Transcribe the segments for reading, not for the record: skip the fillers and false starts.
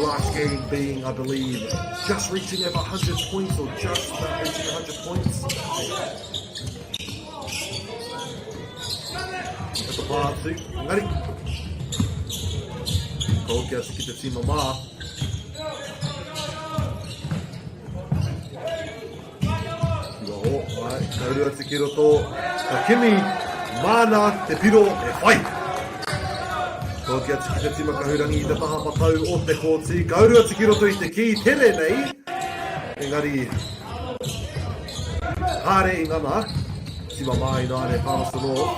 last game being, I believe, just reaching over 100 points or just about reaching 100 points. Ka te pā atu, engari. Ka hoki atu ki te tīma mā. Ki waho, ai, ka uru atu ki roto, ka kimi, māna te piro e whai. Ka hoki atu ki te tīma kahurangi i te taha matau o te kōti, ka uru atu ki roto i te kī tere nei, engari, kāre i ngana, tīma mā ināianei Palmerston North.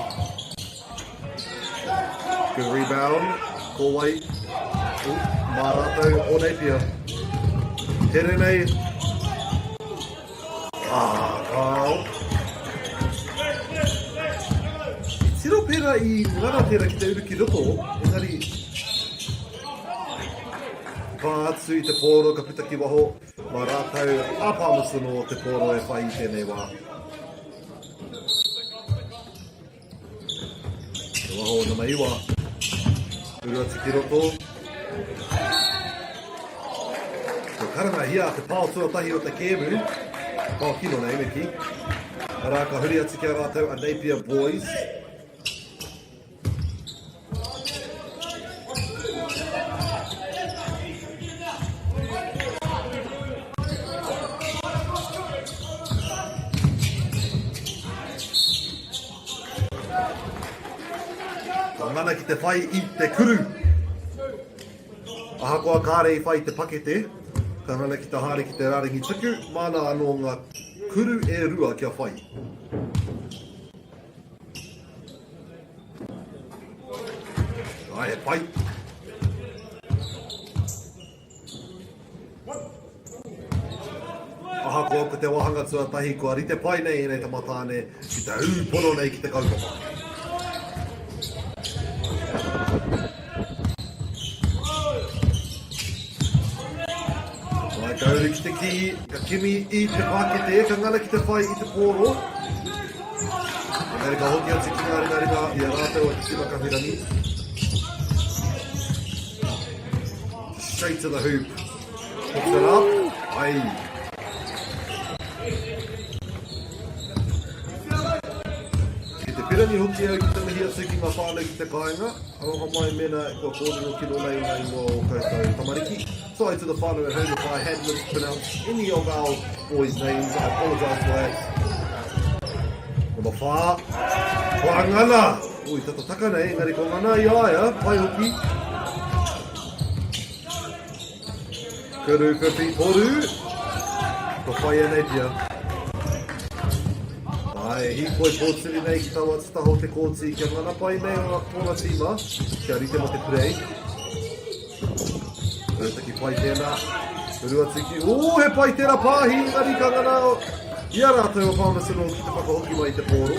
Good rebound. Ko wai? Ooh, mā rātou o Napier. Tere nei. Ah, kāo. I tiro pērā i ngana tērā ki te uru ki roto, engari pā atu i te pōro ka puta ki waho, mā rātou a Palmerston o te pōro e whai i tēnei wā. Te waho o nama iwa. Uru atu ki roto. Ko karangahia te pao tuatahi o te kēmu. Pao kino nei, me kī. Arā, ka huri atu ki a rātou a Napier Boys. Ka ngana ki te whai i te kuru. Ahakoa kāre i whai te pakete, ka ngana ki te haere ki te rārangi tuku, māna anō ngā kuru e rua kia whai. Ai, he pai. Ahakoa ko te wāhanga tuatahi kua rite pai nei ēnei tama tāne ki te ū pono nei ki te kaupapa. Mai ka uru ki te kī, ka kimi i te pākete, ka ngana ki te whai i te pōro. Engari ka hoki atu ki ngā ringaringa i a rātou a Te Tima Kahurangi. Straight to the hoop. Picks it up. Ai. Ki te pirangi hoki au ki te mihi atu ki ngā whānau ki te kāinga. Aroha mai mena kua kōrero kino nei ngā ingoa o koutou tamariki. Sorry to the whānau at home if I had mispronounced any of our boys' names. I apologise for that. Number 4. Kua ngana! Ui, tata taka nei, engari kua ngana i a ia, pai hoki. Kuru 53. Ko whai e Napier. Ai, hīkoi pōturi nei ki taua atu taha o te kōti, kia ngana pai nei o tōna tīma, kia rite mo te purei. Rautaki pai tēnā. Uru atu ki, ū, he pai tērā pāhi, engari ka ngana i a rātou o Palmerston North ki te whakahoki mai i te pōro.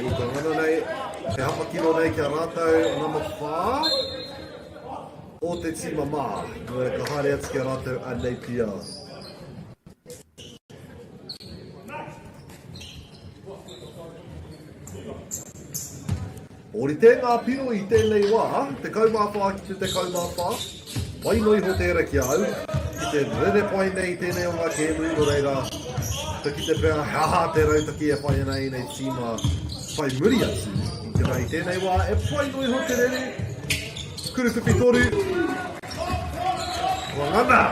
Ū, ka ngana nei, he hapa kino nei ki a rātou, nama 4 o te tīma mā. Nō reira, ka haere atu ki a rātou a Napier. Ōrite ngā piro i tēnei wā, 14 ki te 14, pai noa iho tērā ki a au, ki te rere pai nei tēnei o ngā kēmu, nō reira, ka kite pea he aha te rautaki e whai ana ēnei tīma whai muri atu i te mea i tēnei wā e pai noa iho te rere, Kurukupi toru. Kua ngana.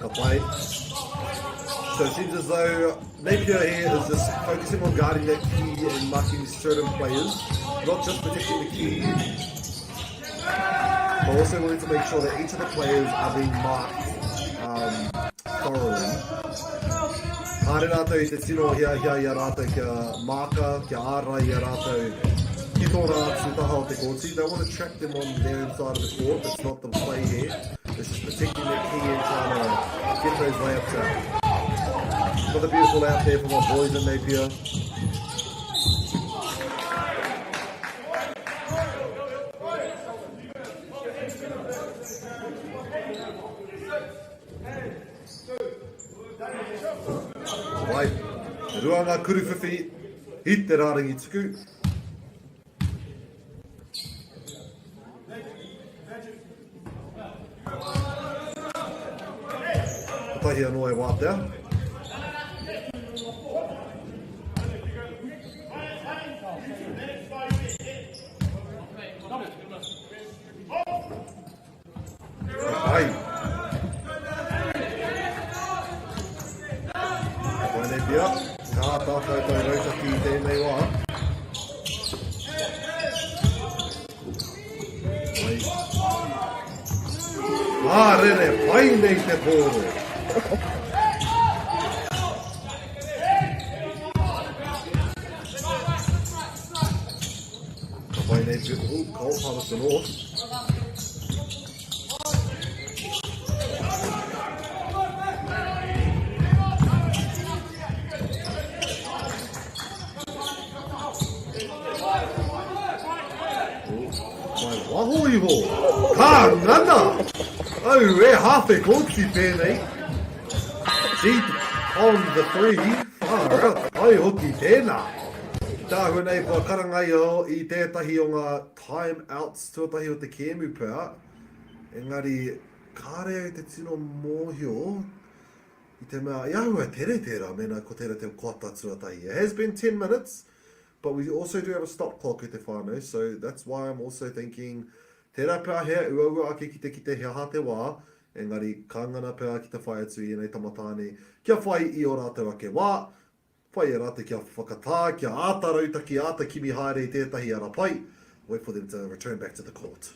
Ka pai. So it seems as though Napier here is just focusing on guarding that key and marking certain players, not just protecting the key, but also wanting to make sure that each of the players are being marked um, thoroughly. Kāre rātou i te tino hiahia i a rātou kia māka, kia ārai i a rātou ki tō rātou taha o te kōti. They want to track them on their own side of the court. That's not the play here. It's just protecting their key and trying to get those layups out. Another beautiful out there for my boys in Napier. Wai, e rua ngā kuruwhiwhi i te rārangi tuku. Kotahi anō e wātea. Ai. Koinei pia, ka tā koutou rautaki i tēnei wā. Ai. Ka rere pai nei te pōro. Ka pai nei te oh, ka Palmerston North. Mai waho iho. Ka ngana! Au e hafe kōti pēnei. Deep on the three. Far out. Pai hoki tēnā. Te āhua nei kua karanga iho i tētahi o ngā time outs tuatahi o te kēmu pea, engari kāre au te tino mōhio i te mea i āhua tere tērā mēnā ko tērā te koata tuatahi. It has been 10 minutes, but we also do have a stop clock e te whānau, so that's why I'm also thinking tērā pea he uaua ake ki te kite he aha te wā, engari ka ngana pea ki te whai atu i ēnei tama tāne kia whai i ō rātou ake wā, Whai e rātou kia whakatā, kia āta rautaki, āta kimi haere i tētahi ara pai, wait for them to return back to the court.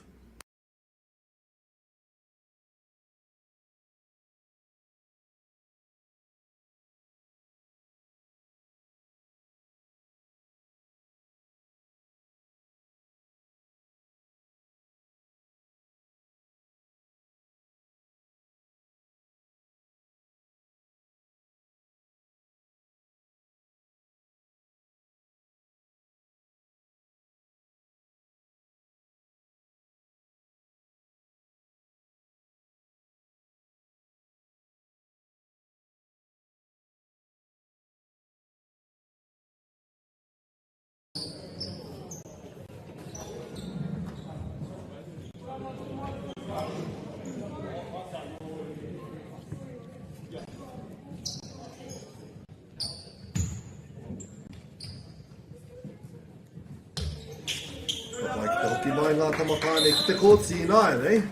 Ka pai ki te hoki mai ngā tama tāne ki te kōti ināianei.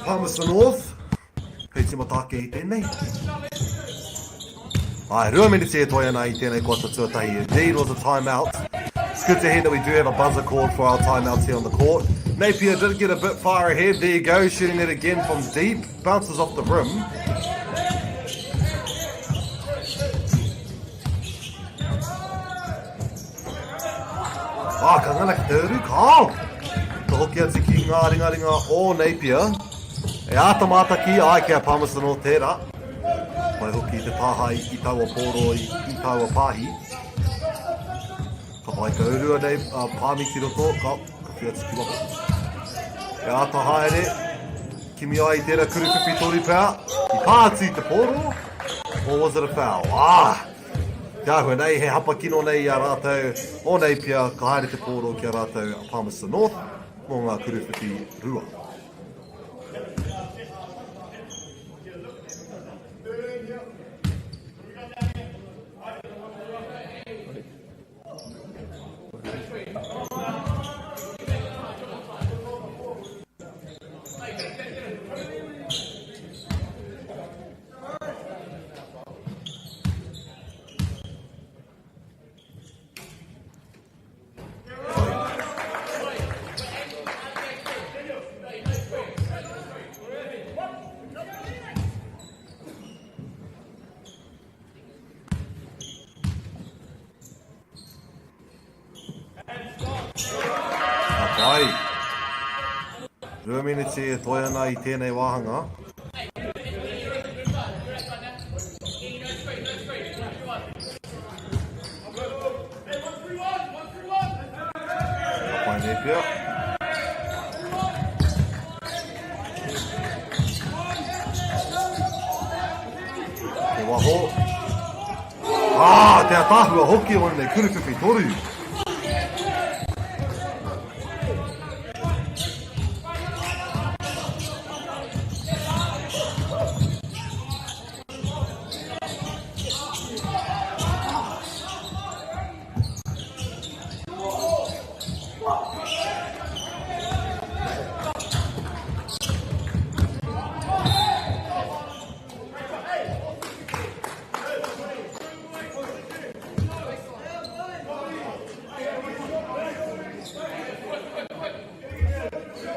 Palmerston North, hei tīmata ake i tēnei. Ai, rua miniti e toe ana i tēnei koata tuatahi. Indeed was a timeout. It's good to hear that we do have a buzzer called for our timeouts here on the court. Napier did get a bit far ahead. There you go, shooting it again from deep. Bounces off the rim. Ah, ka ngana ki te uru, kao! Ka hoki atu ki ngā ringaringa o Napier. E āta mātaki ai ki a Palmerston North tērā. Pai hoki te tāhae i taua pōro i, i taua pāhi. Ka pai ka urua nei a Pāmi ki roto, ka, ka whiu atu ki waho. E āta haere, kimi ai i tērā kurupipi toru pea. I pā atu i te pōro, or was it a foul? Ah! Te āhua nei, he hapa kino nei i a rātou o Napier, ka haere te pōro ki a rātou a Palmerston North mō ngā kuruwhiwhi rua. Ka pai. Rua miniti e toe ana i tēnei wāhanga. Ka pai nei pea. Te waho. Ah, te ataahua hoki o nei kuruwhiwhi toru.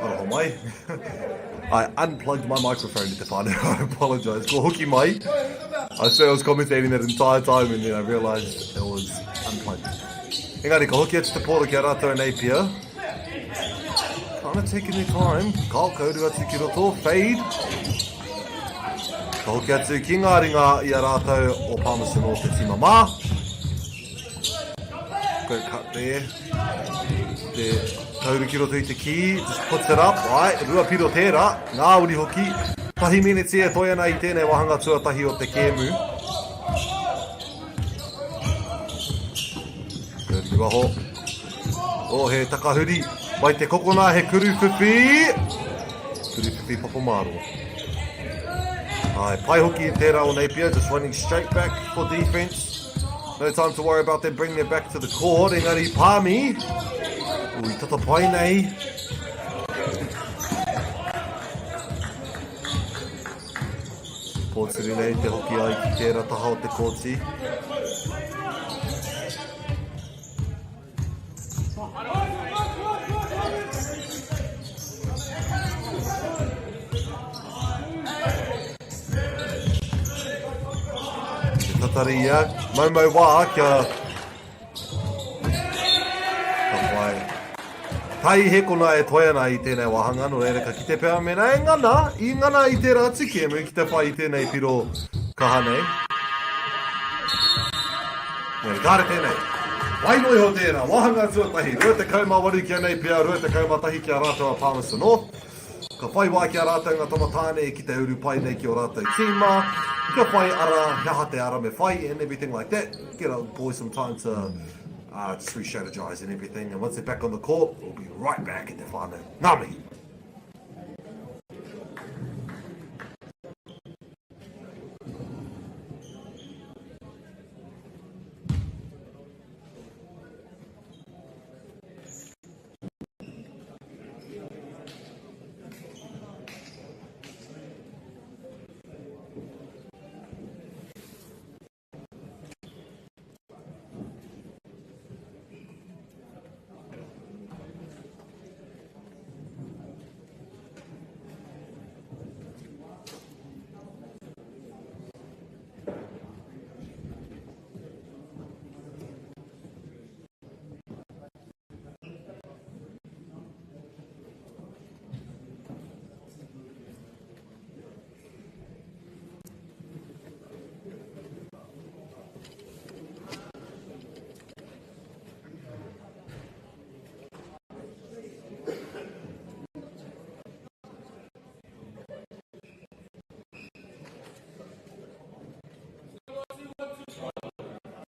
Aroha mai. I unplugged my microphone at the whānau. I apologise. Ko hoki mai. I swear I was commentating that entire time and then I realised it was unplugged. Engari, ka hoki atu te pōro ki a rātou Napier. Kind of taking their time. Ka kauru atu ki roto. Fade. Ka hoki atu ki ngā ringa i a rātou o Palmerston North te tīma mā. Great cut there. Te kauru ki roto i te kī. Just puts it up. Ai, rua piro tērā. Ngā uri hoki. Tahi miniti e toe ana i tēnei wāhanga tuatahi o te kēmu. Kauru ki waho. Oh, he takahuri. Mai te kokona, he kuruwhiwhi. Kuruwhiwhi papamāro. Ai, pai hoki i tērā o Napier, just running straight back for defense. No time to worry about them bringing it back to the court. Engari Pāmi, ui tata pai nei. Pōturi nei te hoki ai ki tērā taha o te kōti. Te tatari ia, maumau wā kia ka whai. Tai he kona e toe ana i tēnei wāhanga, nō reira ka kite pea mēnā e ngana, i ngana i tērā atu kēmu ki te whai i tēnei piro kaha nei. Engari kāre tēnei. Wai noa iho tērā, wāhanga tuatahi, 28 ki a Napier, 21 ki a rātou a Palmerston North. Ka whai wā ki a rātou ngā tama tāne ki te uru pai nei ki o rātou tīma, kia whai ara, he aha te ara me whai and everything like that. Get our boys some time to uh, just re-strategize and everything. And once they're back on the court, we'll be right back in te whānau. Ngā mihi!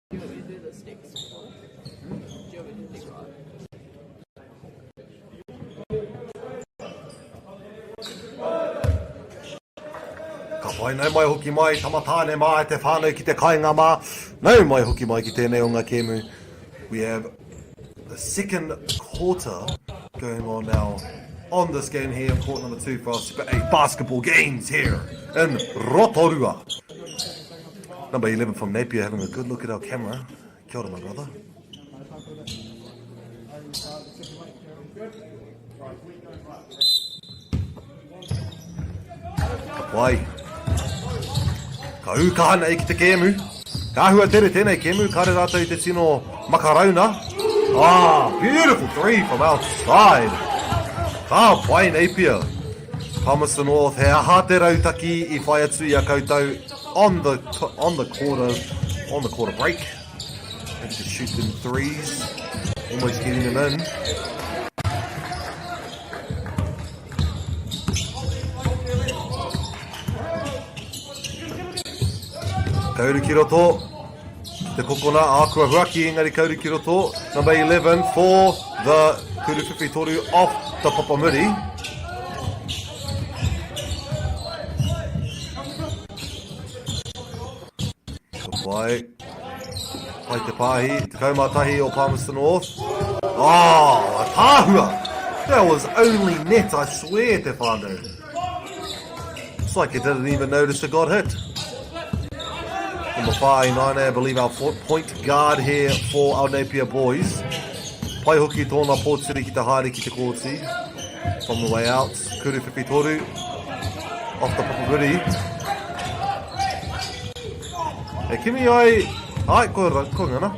Do you want me to do this next one? Do you want me to do the next one? Ka pai, nau mai hoki mai, tama tāne mā e te whānau ki te kāinga mā. Nau mai hoki mai ki tēnei o ngā kēmu. We have the second quarter going on now on this game here in court number 2 for our Super 8 basketball games here in Rotorua. Number 11 from Napier having a good look at our camera. Kia ora, my brother. Ka pai. Ka ū kaha nei ki te kēmu. Ka āhua tere tēnei kēmu, kāre rātou i te tino makarauna. Ah, beautiful three from outside. Ka pai Napier. Palmerston North, he aha te rautaki i whai atu i a koutou on the, on the quarter, on the quarter break. Had to shoot them threes, almost getting them in. Ka uru ki roto. Te kokona, a kua huaki engari kauri ki roto. Number 11 for the Kuru Toru off the papamuri. Ka pai. Pai te pāhi. 11 o Palmerston North. Oh, tāhua! That was only net, I swear, te whānau. It's like you didn't even notice it got hit. Number 5, 9, I believe our point guard here for our Napier boys. Pai hoki tōna pōtiri ki te haere ki te kōti. From the way out, Kuru Whiwhitoru, off the papaguri. E kimi ai, ai, ko, ko ngana.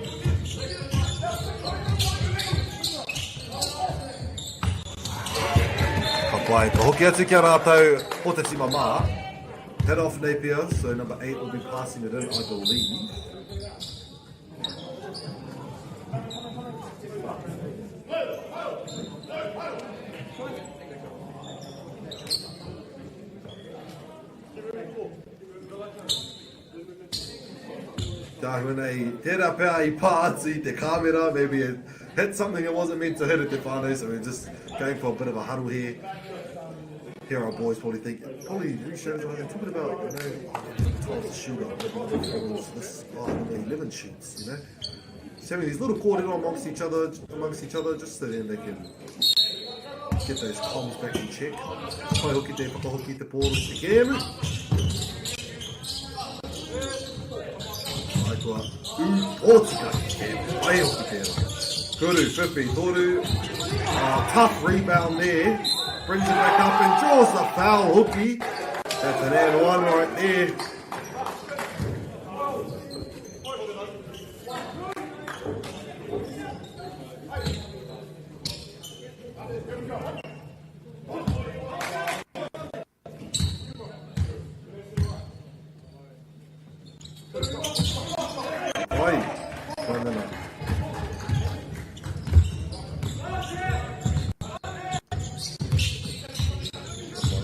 Ka pai, ka hoki atu ki a rātou o te tima mā. Head off Napier, so number 8 will be passing it in, I believe. Tāhua nei, tērā pea i pā atu i te kāmera, maybe it hit something it wasn't meant to hit at te whānau, so we're just going for a bit of a huddle here. Here our boys probably think, probably who shows what they're talking about, you know, oh, 12's a shooter, this, oh, number 11 shoots, you know. Just having these little kōrero amongst each other, amongst each other, just so then they can get those comms back in check. Pai hoki te whakahoki te pōro ki te kēmu. Ai kua ū pōtika ki te kēmu. Pai hoki tērā. Kuru, whiwhi, toru. Tough rebound there. Brings it back up and draws the foul hoki. That's an and one right there. Oi, koinana.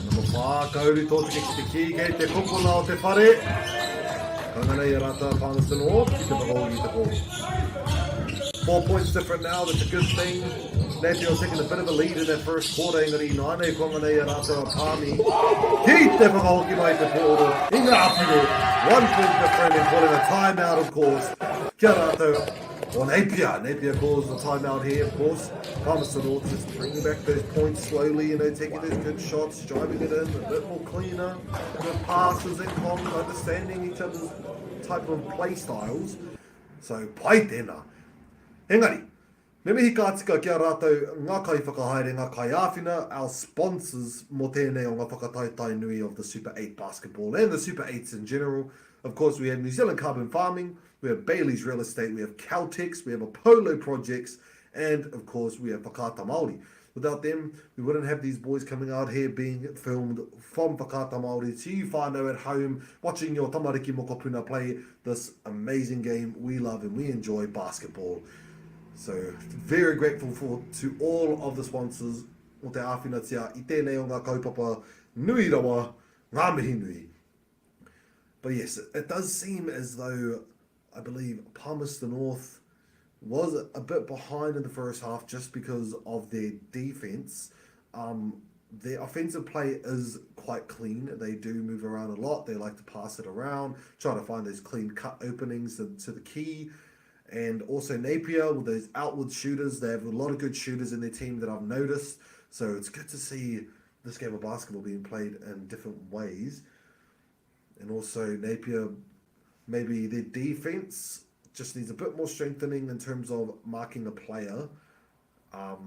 Number 4, ka uru tōtika ki te kī, kei te kokona o te whare. Ka ngana i a rātou a Palmerston North ki te whakahoki i te pō. 4 points different now, that's a good thing. Napier taking a bit of a lead in that first quarter, engari ināianei kua ngana i a rātou a Palmy ki te whakahoki mai te pōro i ngā piro. 1 point different and calling a timeout of course. Kia rātou o Napier. Napier calls the timeout here, of course. Palmerston North just bringing back those points slowly, you know, taking those good shots, driving it in a bit more cleaner, good passes and comms, understanding each other's type of play styles. So, pai tēnā. Engari, me mihi ka tika ki a rātou ngā kaiwhakahaere, ngā kaiāwhina, our sponsors mō tēnei o ngā whakataetae nui of the Super 8 basketball and the Super 8s in general. Of course, we have New Zealand Carbon Farming, we have Bailey's Real Estate, we have Caltex, we have Apollo Projects, and of course, we have Whakaata Māori. Without them, we wouldn't have these boys coming out here being filmed from Whakaata Māori to you whānau at home, watching your tamariki mokopuna play this amazing game we love and we enjoy, basketball. So, very grateful for to all of the sponsors o te āwhinatia i tēnei o ngā kaupapa nui rawa, ngā mihi nui. But yes, it does seem as though I believe Palmerston North was a bit behind in the first half just because of their defense. Their offensive play is quite clean. They do move around a lot. They like to pass it around, try to find those clean cut openings to the key. And also Napier with those outward shooters. They have a lot of good shooters in their team that I've noticed. So it's good to see this game of basketball being played in different ways. And also Napier, maybe their defense just needs a bit more strengthening in terms of marking a player. All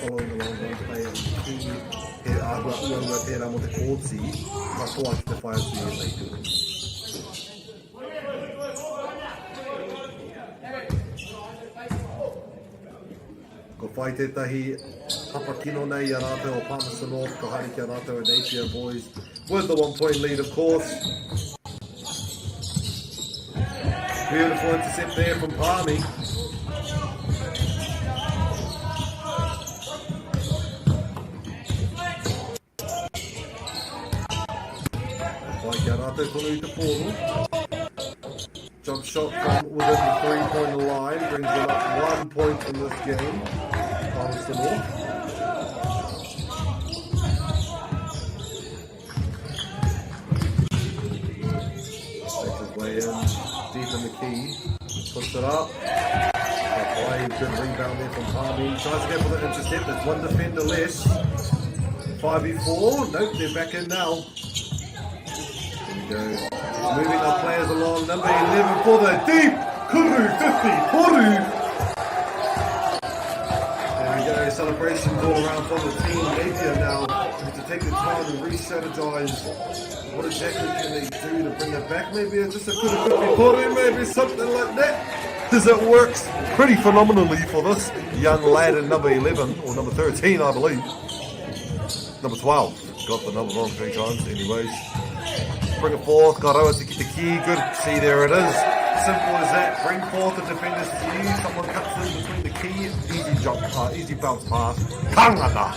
following along one player in key, he āhua uaua tērā mō te kōti, ka toa ki te whai atu i ētahi tūru. Ko whai tētahi hapa kino nei i a rātou o Palmerston North, ka haere ki a rātou a Napier boys with the 1 point lead of course. Beautiful intercept there from Palmy. Whai ki a rātou tonu i te pōro. Jump shot from within the three-point line brings them up 1 point in this game. Palmerston North. Makes his way in, deep in the key, puts it up. Play, good rebound there from Palmy. Tries to go for the intercept. There's one defender less. 5v4. Nope, they're back in now. There we go. Just moving our players along. Number 11 for the deep. Kuru 50. Toru. There we go. Celebrations all around from the team. Napier now need to take the time and re-strategize. What exactly can they do to bring it back? Maybe it's just a Kuru 50 Toru, maybe something like that. Because it works pretty phenomenally for this young lad in number 11, or number 13, I believe. Number 12. Got the number wrong 3 times. Anyways. Bring it forth. Ka rawa tiki tiki. Good. See, there it is. Simple as that. Bring forth the defenders to you. Someone cuts in between the key. Easy jump, easy bounce pass. Kangana!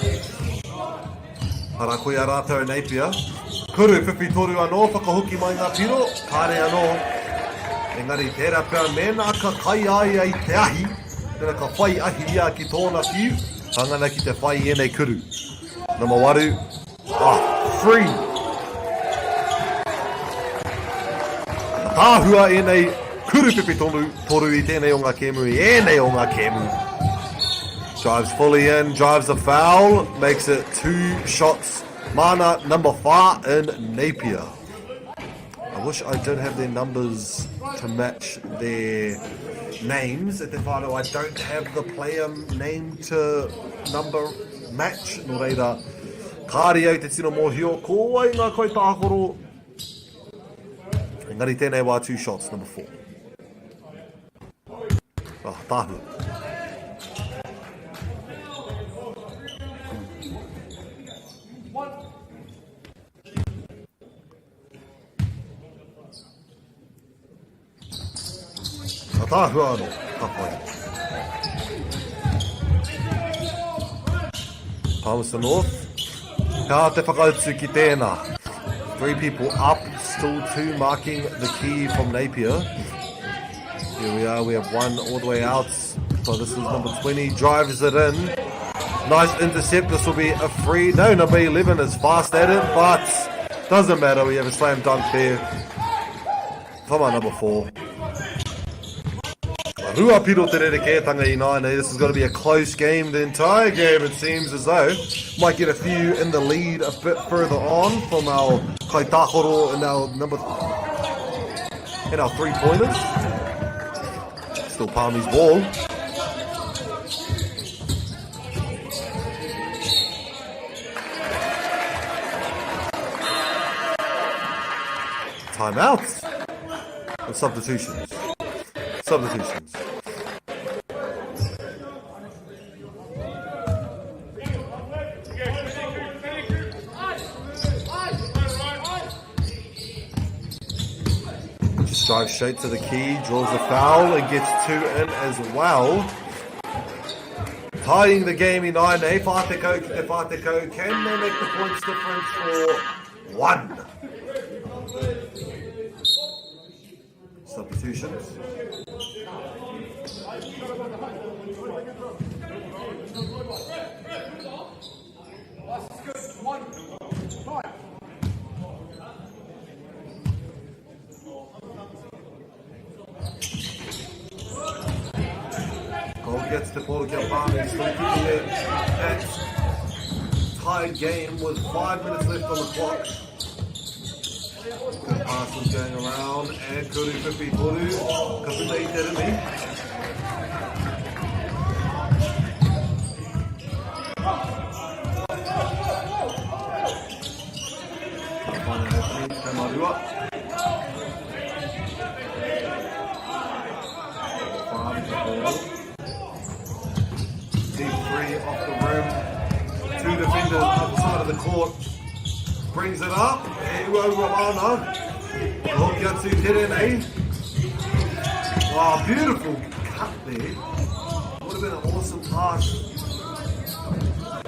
Ara koe a rātou Napier. Kuru, whiwhi toru anō, whakahoki mai ngā piro. Kāre anō. Engari tērā pea mēnā ka kai a ia i te ahi, mēnā ka whai ahi ia ki tōna whiu, ka ngana ki te whai i ēnei kuru. Nama waru, ah, free! Tāhua ēnei kuru whiwhi tonu, toru i tēnei o ngā kēmu, i ēnei o ngā kēmu. Drives fully in, drives a foul, makes it 2 shots. Mana number 4 in Napier. I wish I did have their numbers to match their names. At te whānau, I don't have the player name to number match. Nō reira, kāre au te tino mōhio ko wai ngā kaitākaro. Engari tēnei wā 2 shots, number 4. Ah, tāhua. Ataahua anō, ka pai. Palmerston North. Ka te whakautu ki tēnā. 3 people up, still 2 marking the key from Napier. Here we are, we have 1 all the way out. So this is number 20, drives it in. Nice intercept, this will be a free. No, number 11 is fast at it, but doesn't matter, we have a slam dunk there. From our number 4. Rua piro te rerekētanga i nāianei. This is going to be a close game the entire game, it seems as though. Might get a few in the lead a bit further on from our kaitākaro and our number and our 3-pointers. Still Palmy's ball. Timeouts and substitutions. Substitutions. Just drives straight to the key, draws a foul, and gets 2 in as well. Tying the game in 9, e whātekau ki te whātekau. Can they make the points difference for 1? Substitutions. Goal gets to Porto Galvani, still keeping it at tied game with 5 minutes left on the clock. Good passes going around, and Kuru Whiwhi Toru, ka puta i te rimi. Ka find an opening, Tamarua. Deep three off the rim. 2 defenders up the side of the court. Brings it up. Ewa Romano. Hoki atu Terene. Oh, beautiful cut there. Would have been an awesome pass.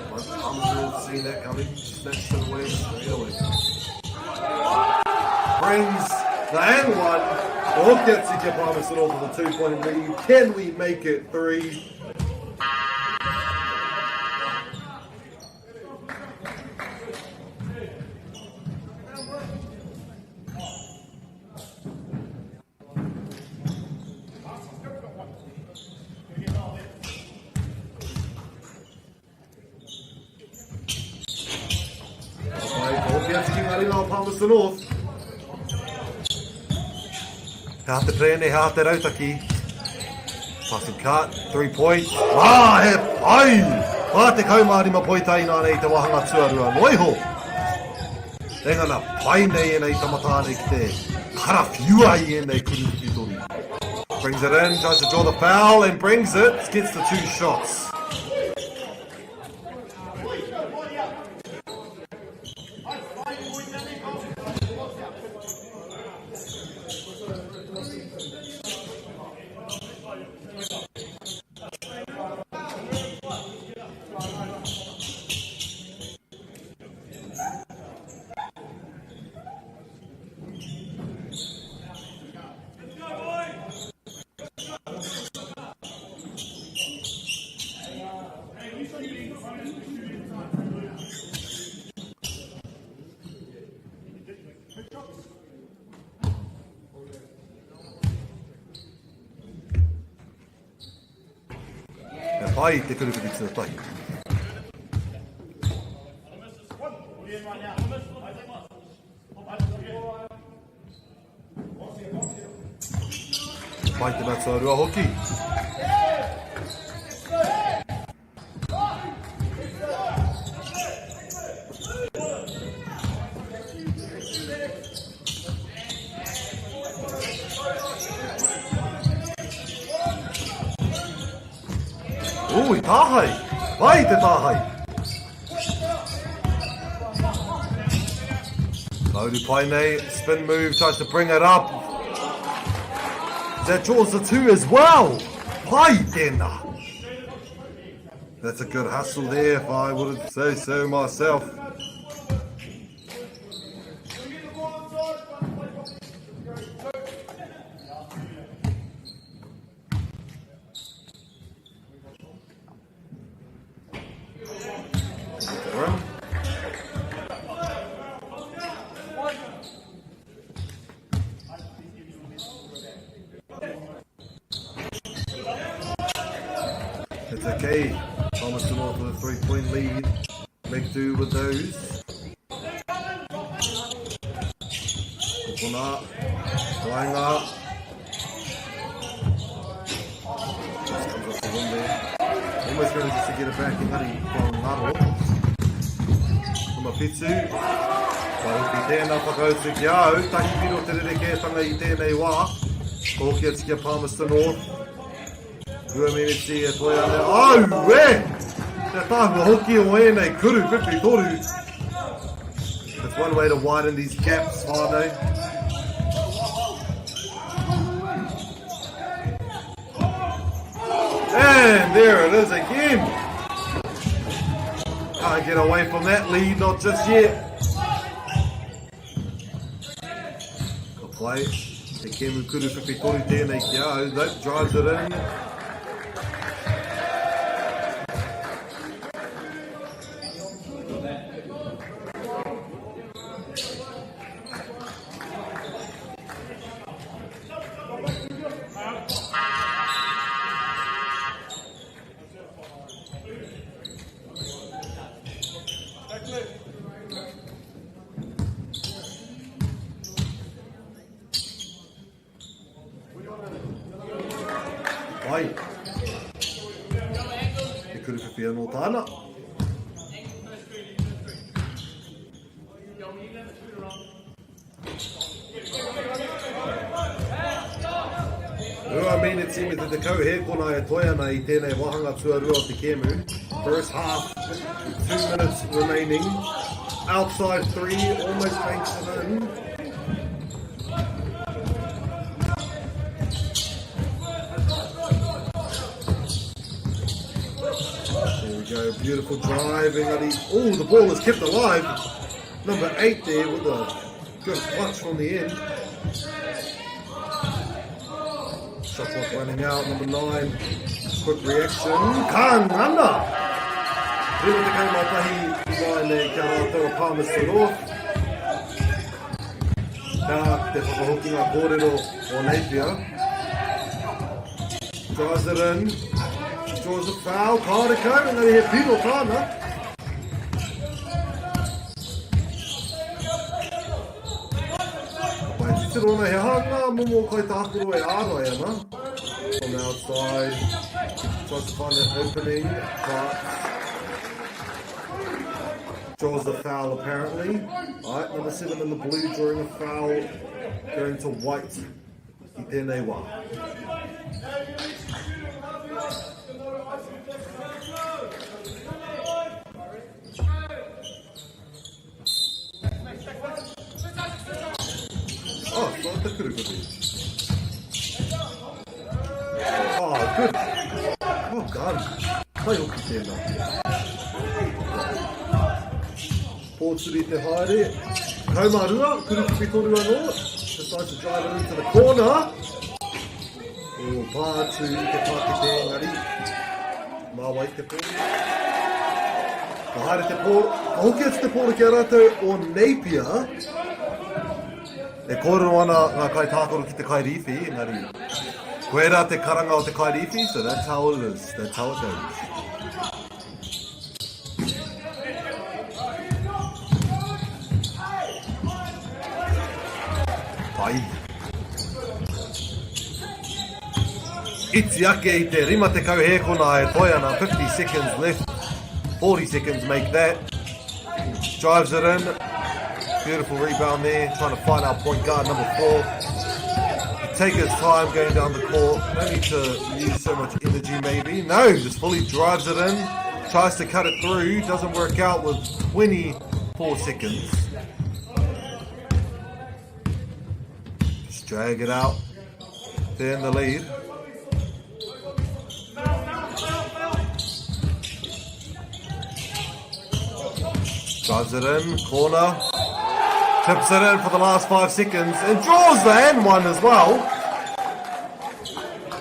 But Palmerston seen that coming. Snatched it away straight away. Brings The and one. Ka hoki atu ki a Palmerston North with a 2-point lead. Can we make it 3? Pai, ka hoki atu ki ngā ringa o Palmerston North. He aha te plane, he aha te rautaki. Passing cut, 3 points. Ah, he pai! 45 poita inānei i te wāhanga tuarua. Noa iho! Engana pai nei ēnei tamatāne ki te karawhiua i ēnei kuru whiwhi toru. Brings it in, tries to draw the foul and brings it, gets the two shots. He pai te kurukuru tuatahi. He pai te mea tuarua hoki. Ū, i tāhae! Pai te tāhae! Ka uru pai nei, spin move, tries to bring it up. That draws the two as well! Pai tēnā! That's a good hustle there, if I wouldn't say so myself. It's okay. Palmerston North with a 3-point lead. Make do with those. Kopona, Waenga. Just comes off the rim there. Almost manages to get it back, engari kua ngaro. Number whitu. Ka hoki tēnā whakautu ki a au. Tahi piro te rerekētanga i tēnei wā. Ka hoki atu ki a Palmerston North. Rua miniti e toe ana. Aue! Te tāhua hoki o ēnei kuru 53. That's one way to widen these gaps, whānau. And there it is again. Can't get away from that lead, not just yet. Ka pai. He kēmu kuru 53 tēnei ki a au. Nope, drives it in. Pai. Te kuruwhiwhi anō tāna. Rua miniti me te 10 hēkona e toe ana i tēnei wāhanga tuarua o te kēmu. First half, 2 minutes remaining. Outside 3, almost banks it in. There we go, beautiful drive. Engari, oh, the ball is kept alive. Number 8 there with a good clutch from the end. Shot clock running out, number 9. Quick reaction. Ka ngana! 51 i nei kia rātou a Palmerston North. Nā te whakahokinga kōrero o Napier. Drives it in. Draws a foul. Kāore kau, engari he piro tāna. Ka pai titiro ana he aha ngā momo kaitākaro e ārai ana. From the outside, tries to find an opening, but draws the foul apparently. Alright, number 7 in the blue drawing a foul, going to white i tēnei wā. Oh, so te kurukutu. Oh, good. Well done. Kai hoki tēnā. Pōturi te haere. 12, kurukupi toru anō. Decides to drive it into the corner. Oh, pā atu i te pākete engari. Mā wai te pōro? Ka haere te pōro, ka hoki atu te pōro ki a rātou o Napier. E kōrero ana ngā kaitākaro ki te kairīwhi, engari koirā te karanga o te kairīwhi, so that's how it is, that's how it goes. Pai. Iti ake i te 50 hēkona e toe ana, 50 seconds left, 40 seconds make that. Drives it in, beautiful rebound there, trying to find our point guard, number 4. Take his time going down the court, no need to use so much energy maybe. No, just fully drives it in, tries to cut it through, doesn't work out with 24 seconds. Just drag it out. They're in the lead. Drives it in, corner. Tips it in for the last 5 seconds and draws the end one as well.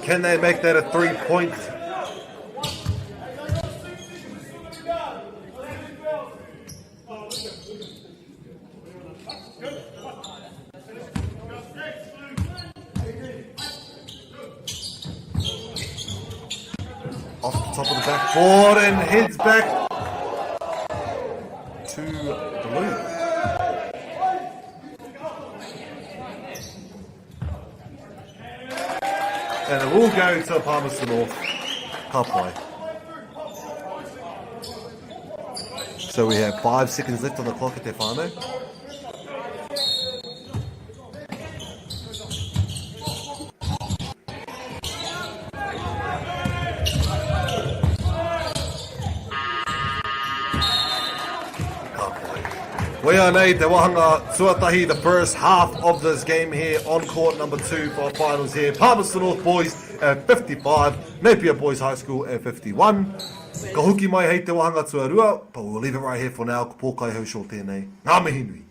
Can they make that a 3-point? Off the top of the backboard and heads back to blue. And it will go to Palmerston North. Ka pai. So we have 5 seconds left on the clock at te whānau. Ka pai. Koia nei te wāhanga tuatahi, the first half of this game here on court number 2 for our finals here. Palmerston North Boys at 55, Napier Boys High School at 51. Ka hoki mai hei te wāhanga tuarua, but we'll leave it right here for now. Ko Pōkai Haushore tēnei. Ngā mihi nui.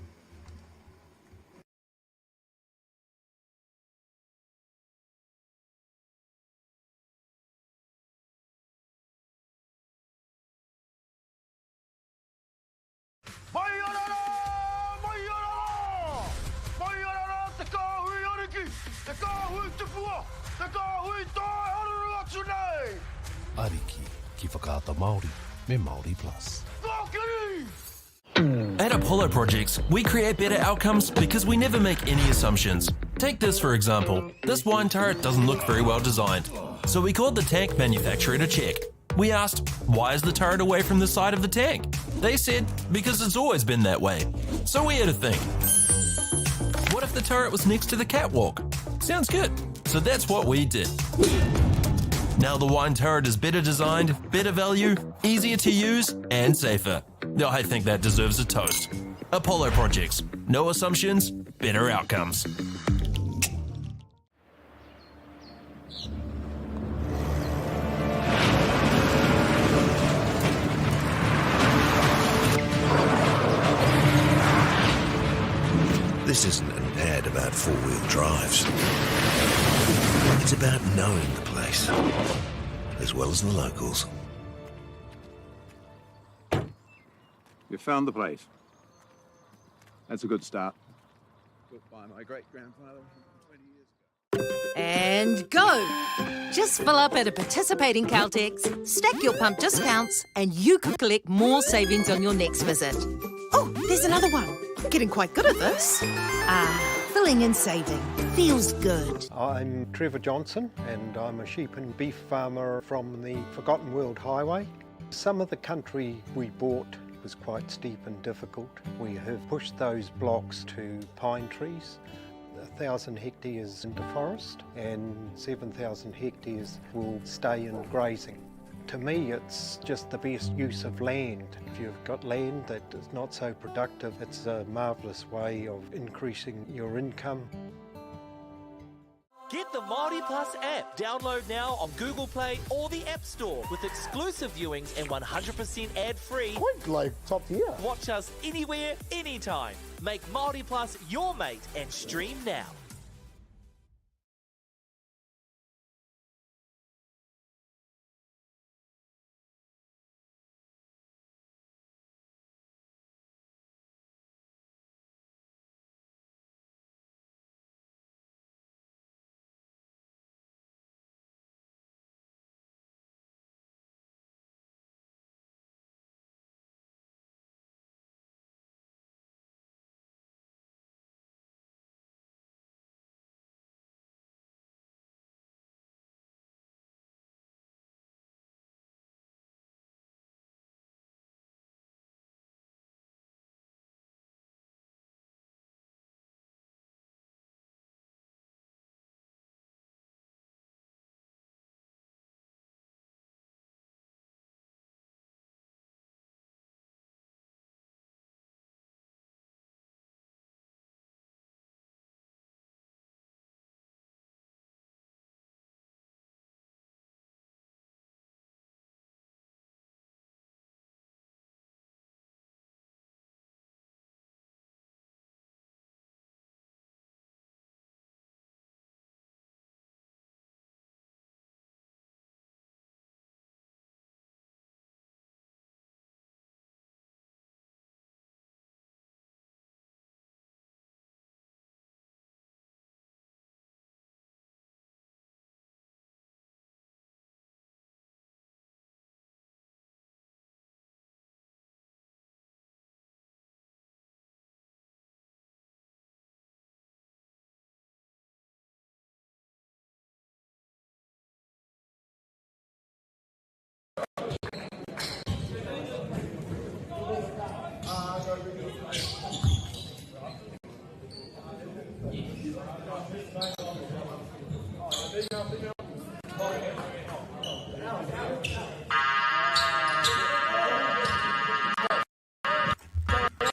Mai ana rā! Mai ana rā! Mai ana rā te kāhui ariki, te kāhui tupua, te kāhui tae haruru atu nei! Ariki ki Whakaata Māori me Māori Plus. Kōkiri! At Apollo Projects, we create better outcomes because we never make any assumptions. Take this for example. This wine turret doesn't look very well designed. So we called the tank manufacturer to check. We asked, why is the turret away from the side of the tank? They said, because it's always been that way. So we had to think. What if the turret was next to the catwalk? Sounds good. So that's what we did. Now the wine turret is better designed, better value, easier to use, and safer. I think that deserves a toast. Apollo Projects. No assumptions, better outcomes. This isn't an an ad about four-wheel drives. It's about knowing the place, as well as the locals. You found the place. That's a good start. Built by my great-grandfather 20 years ago. And go! Just fill up at a participating Caltex, stack your pump discounts, and you could collect more savings on your next visit. Oh, there's another one. Getting quite good at this. Ah, filling and saving. Feels good. I'm Trevor Johnson and I'm a sheep and beef farmer from the Forgotten World Highway. Some of the country we bought was quite steep and difficult. We have pushed those blocks to pine trees. 1,000 hectares into forest and 7,000 hectares will stay in grazing. To me, it's just the best use of land. If you've got land that is not so productive, it's a marvellous way of increasing your income. Get the Māori Plus app. Download now on Google Play or the App Store with exclusive viewings and 100% ad-free. Quite like top tier. Watch us anywhere, anytime. Make Māori Plus your mate and stream now.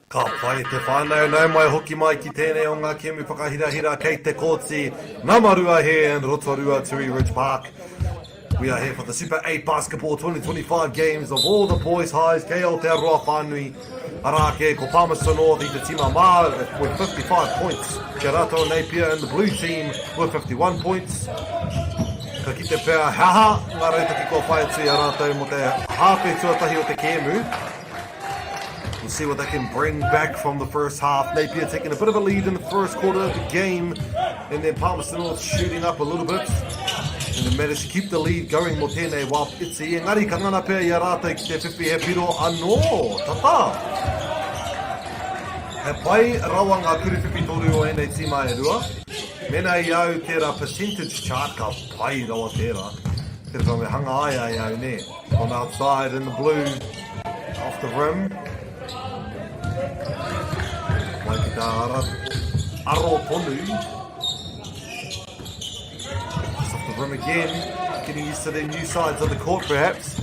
Ka pai te whānau, nau mai hoki mai ki tēnei o ngā kēmu whakahirahira kei te kōti Nama Rua here in Rotorua Tui Ridge Park. We are here for the Super 8 Basketball 2025 games of all the boys highs kei Aotearoa whānui. Arā kē, ko Palmerston North i te tima mā with 55 points. Kia rātou Napier in the blue team with 51 points. Ka kite pea he aha ngā rautaki kua whai atu i a rātou mō te hāwhe tuatahi o te kēmu. We'll see what they can bring back from the first half. Napier taking a bit of a lead in the first quarter of the game, and then Palmerston North shooting up a little bit. And they managed to keep the lead going mō tēnei wā iti. Engari ka ngana pea i a rātou ki te whiwhi he piro anō. Tata! He pai rawa ngā kuruwhiwhi toru o ēnei tīma e rua. Mēnā i au tērā percentage chart, ka pai rawa tērā. Tērā pea me hanga ai ai au, nē. From outside in the blue, off the rim. Mai ki tā ara, aro tonu. Just off the rim again, getting used to their new sides of the court perhaps.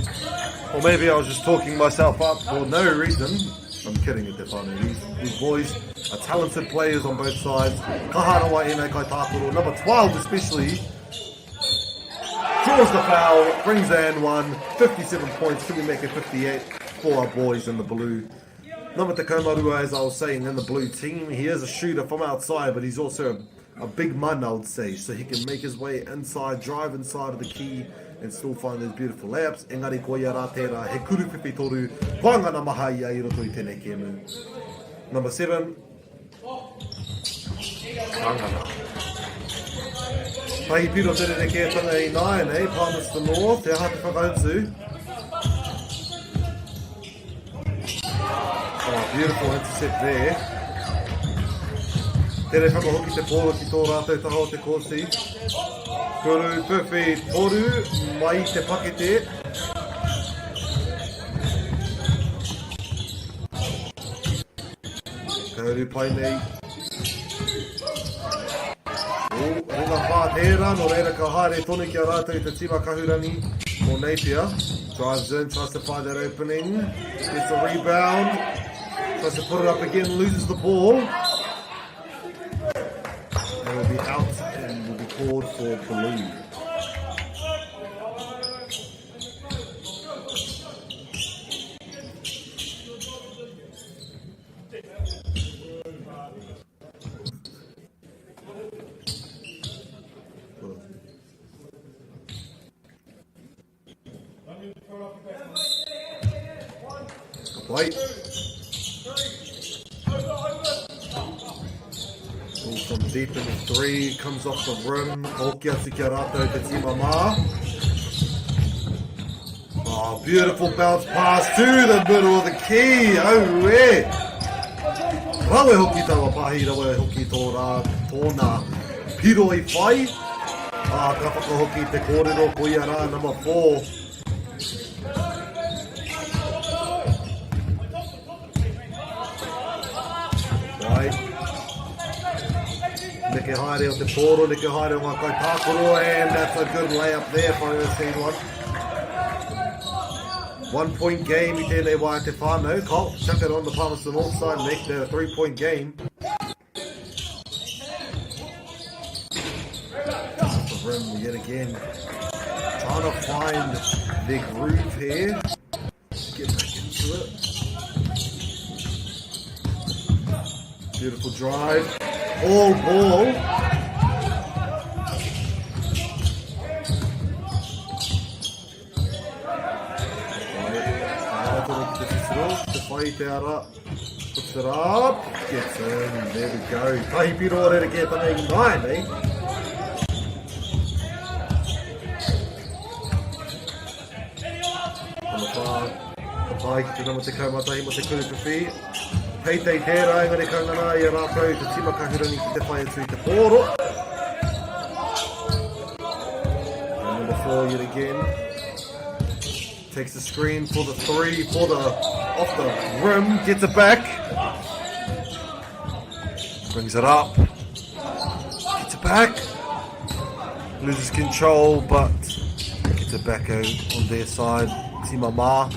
Or maybe I was just talking myself up for no reason. I'm kidding at te whānau. These, these boys are talented players on both sides. Kaha rawa ēnei kai tākaro, number 12 especially, Draws the foul, brings in one, 57 points. Can we make it 58 for our boys in the blue? Number 12, as I was saying, in the blue team. He is a shooter from outside, but he's also a big man, I would say. So he can make his way inside, drive inside of the key, and still find those beautiful layups. Engari koia rā tērā, he kuru whiwhi toru, kua ngana maha ia i roto i tēnei kēmu. Number 7, ka ngana. Tahi piro te rerekētanga i nāianei, Palmerston North, he aha te whakautu? Oh, beautiful intercept there. Tere whakahoki te pōro ki tō rātou taha o te kōti. Kuru whiwhi toru mai te pakete. Ka uru pai nei. Oh, ringa pā tērā, nō reira ka haere tonu ki a rātou te tima kahurangi o Napier. Drives in, tries to find that opening, gets a rebound, tries to put it up again, loses the ball. And will be out and will be called for blue. Ka pai. Ball from deep in the three, comes off the rim. Ka hoki atu ki a rātou te tīma mā. Oh, beautiful bounce pass to the middle of the key. Au e! Rawe hoki taua pahi, rawe hoki tō rā, tōna piro i whai. Ah, ka whakahoki te kōrero, ko ia rā, number 4. Right. Neke haere o te pōro, neke haere o ngā kaitākaro, and that's a good layup there if I've ever seen one. 1 point game i tēnei wā te whānau. Colt, chuck it on the Palmerston North side, make that a 3 point game. Off the rim yet again. Trying to find their groove here. Get back into it. Beautiful drive. All ball. Te whai te ara. Puts it up. Gets in. There we go. Tahi piro o rerekētanga i nine, eh? Number 5. Ka pai ki te nama 11 mo te kuruwhiwhi. Teitei tērā, engari ka ngana i a rātou te tima kahurangi ki te whai atu i te pōro. And number 4 yet again. Takes the screen for the three, for the off the rim, gets it back. Brings it up. Gets it back. Loses control, but gets it back out on their side. Tima Ma.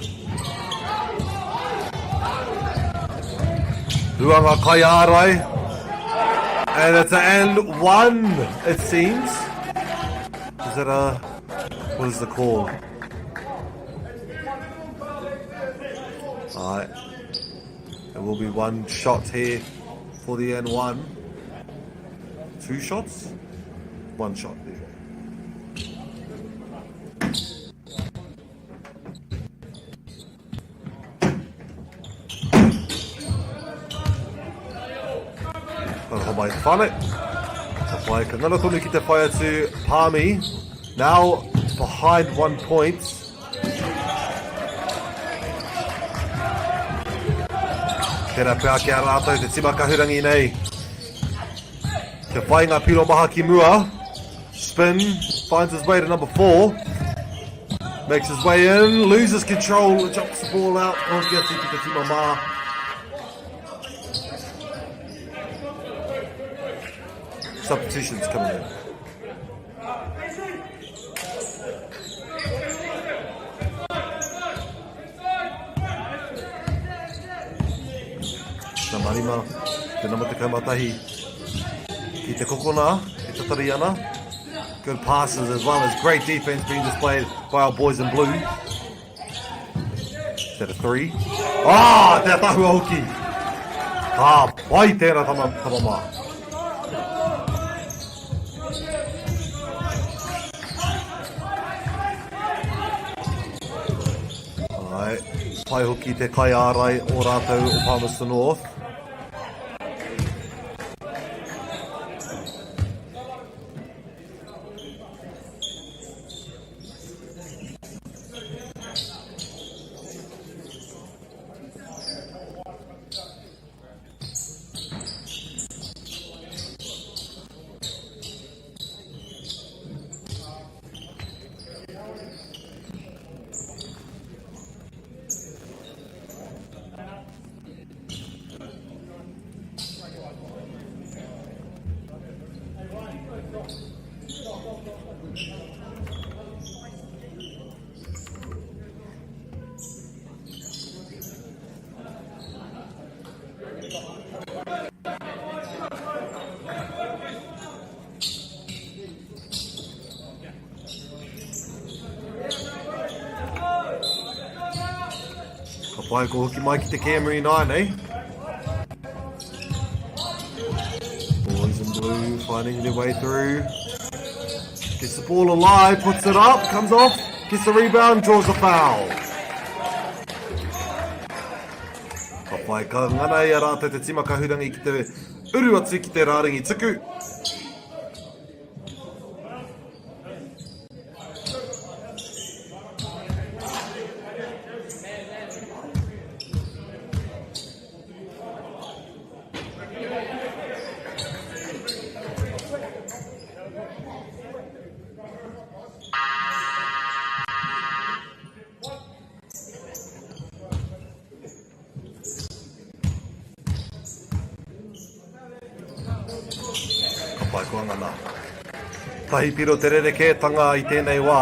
Ruanga Kaiarai. And it's an and one, it seems. Is that a... What is the call? Alright. There will be one shot here for the N1. 2 shots? 1 shot there. Ka homai te whane. Ka whai ka ngana tonu ki te whai atu Palmy. Now behind 1 point. Tērā pea ki a rātou te tima kahurangi nei. Kia whai ngā piro maha ki mua. Spin, finds his way to number 4. Makes his way in, loses control, drops the ball out. Hoki atu ki te tima mā. Substitutions coming in. Nama rima, te nama 11. Ki te kokona, e tatari ana. Good passes as well as great defense being displayed by our boys in blue. Is that a 3? Ah, te atahua hoki. Ka pai tērā tama, tama mā. Ai, pai hoki te kaiārai o rātou o Palmerston North. Ka pai ko hoki mai ki te kēmu ināianei. Boys in blue finding their way through. Gets the ball alive, puts it up, comes off, gets the rebound, draws a foul. Ka pai, ka ngana i a rātou te tima kahurangi ki te uru atu ki te rārangi tuku. Ka pai koa ngana. Tahi piro te rerekētanga i tēnei wā.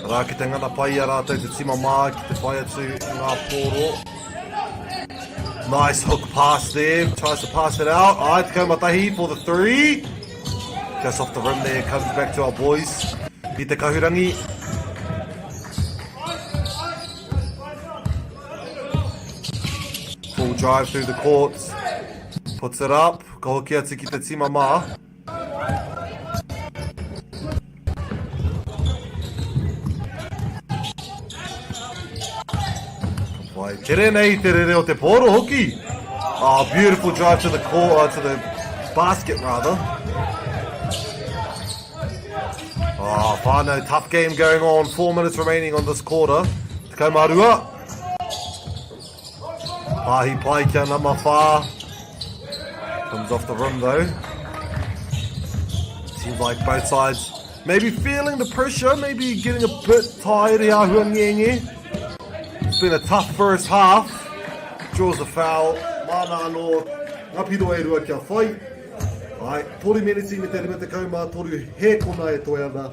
Arā, ki te ngana pai i a rātou te tima mā ki te whai atu i ngā pōro. Nice hook pass there, tries to pass it out. Ai, 11 for the three. Just off the rim there, comes back to our boys. I te kahurangi. Full drive through the courts. Puts it up. Ka hoki atu ki te tima mā. Wai, tere nei te rere o te pōro hoki. Oh, beautiful drive to the court, uh, to the basket rather. Oh, whānau, tough game going on. 4 minutes remaining on this quarter. Tekau mā rua. Pāhi pai kia nama whā. Comes off the rim though. Seems like both sides maybe feeling the pressure, maybe getting a bit tired i ahua ngenge. It's been a tough first half. Draws a foul. Māna anō, ngā piro e rua kia whai. Ai, 3 meneti me te 53 he kona e toe ana.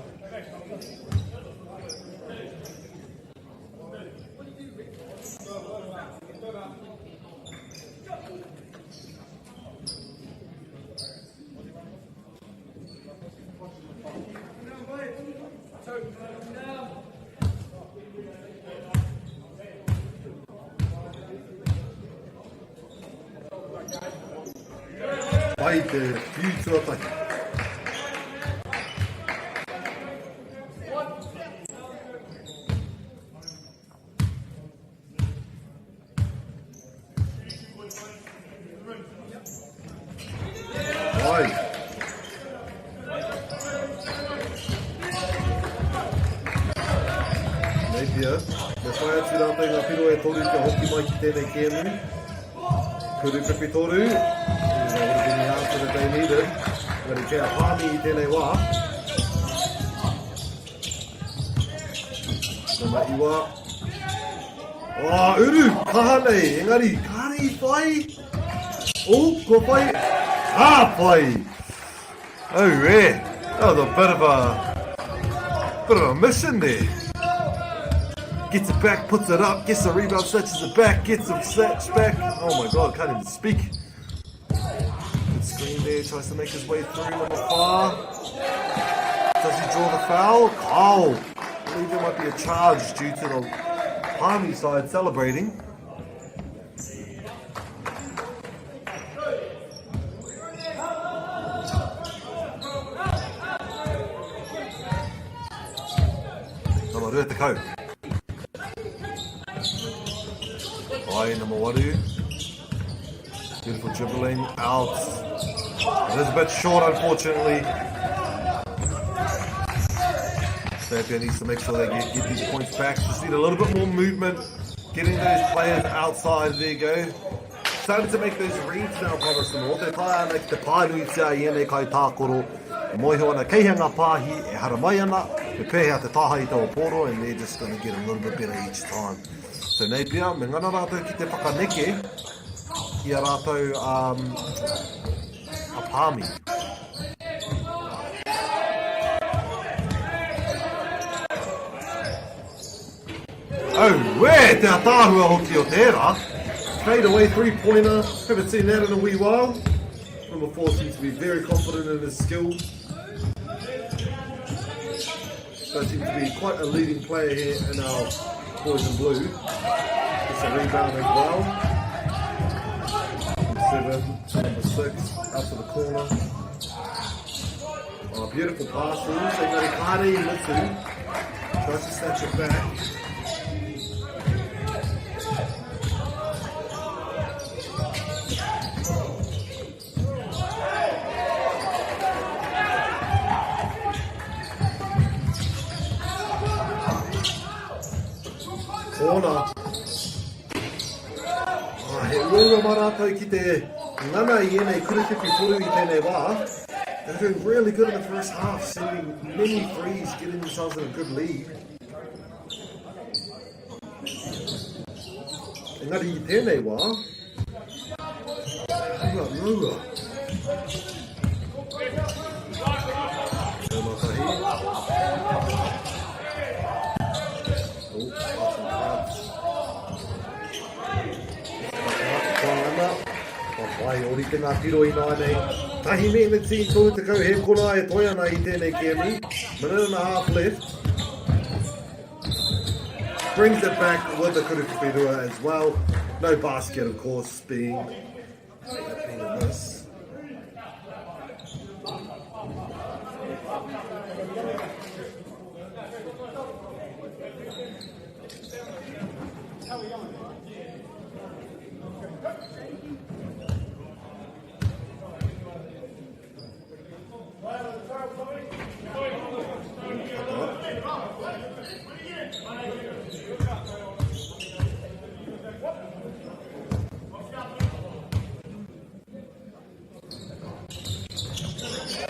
Pai te whiu tuatahi. Ai. Napier, me whai atu rātou ngā piro e toru kia hoki mai ki tēnei kēmu. Kuru pipi toru. That would have been the answer that they needed. Engari kei a Pāmi i tēnei wā. Nama iwa. Oh, uru, kaha nei, engari, kāre i whai. Oh, kua whai. Ka whai. Oh, eh. That was a bit of a, bit of a mission there. Gets it back, puts it up, gets the rebound, snatches it back, gets the snatch back. Oh my God, can't even speak. Good screen there. Tries to make his way through number 4. Does he draw the foul? Kyle. I believe there might be a charge due to the Palmy side celebrating. Number 20. By number 8. Beautiful dribbling out. It is a bit short, unfortunately. Napier needs to make sure they get these points back. Just need a little bit more movement. Getting those players outside. There you go. Starting to make those reads now, Palmerston North. E taea ana ki te pānuitia i ēnei kai tākoro. E mōhio ana kei hea ngā pāhi e haramai ana, me pēhea te taha i taua pōro, and they're just going to get a little bit better each time. So Napier, me ngana rātou ki te whakaneke ki a rātou a Palmy. Auē, te ataahua hoki o tērā. Fade away three-pointer. Haven't seen that in a wee while. Number 4 seems to be very confident in his skill. Does seem to be quite a leading player here in our boys in blue. Gets a rebound as well. Number 7 to number 6, out to the corner. Oh, beautiful passes. Engari kāre i mutu. Tries to snatch it back. Corner. Oh, he uaua mā rātou ki te ngana i ēnei kuruwhiwhi toru i tēnei wā. They're doing really good in the first half, sending many threes, getting themselves in a good lead. Engari i tēnei wā, hua rua. Taumatahi. Oh, arts and crafts. Ana. Ka whai ōrite ngā tiro i nāianei. Tahi meneti, 30 he kona e toe ana i tēnei kēmu. Minute and a half left. Brings it back with the Kuruwhiwhirua as well. No basket, of course, being that being a miss.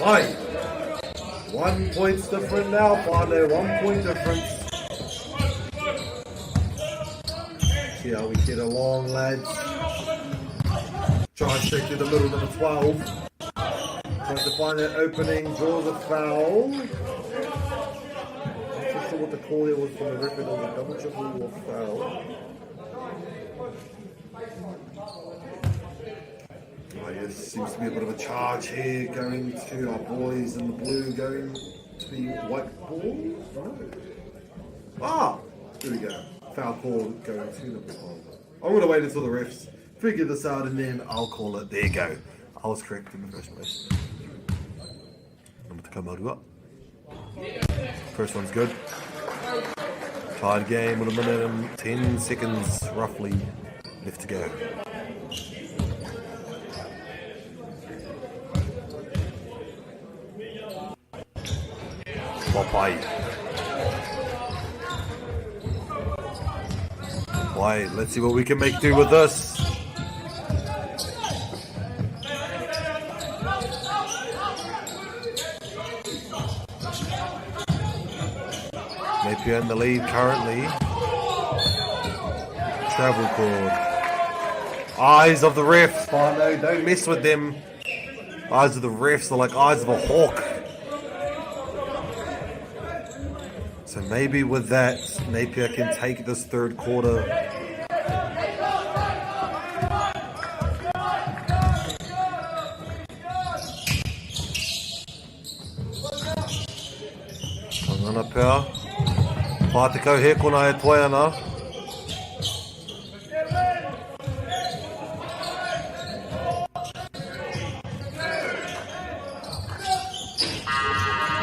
Ai. 1 point's different now, whānau. 1 point difference. See how we get along, lads. Try straight through the middle, number 12. Tries to find that opening, draws a foul. Not too sure what the call there was from the referee. Was a double triple or foul. Oh yes, seems to be a bit of a charge here going to our boys in the blue, going to be white ball? No. There we go. Foul call going to number 12. I'm going to wait until the refs figure this out and then I'll call it. There you go. I was correct in the first place. Number 12. First one's good. Tied game with a minute and 10 seconds roughly left to go. Papai. Why? Let's see what we can make do with this. Napier in the lead currently. Travel cord. Eyes of the refs, whānau. Don't mess with them. Eyes of the refs are like eyes of a hawk. So maybe with that, Napier can take this third quarter. 40 hēkona e toe ana.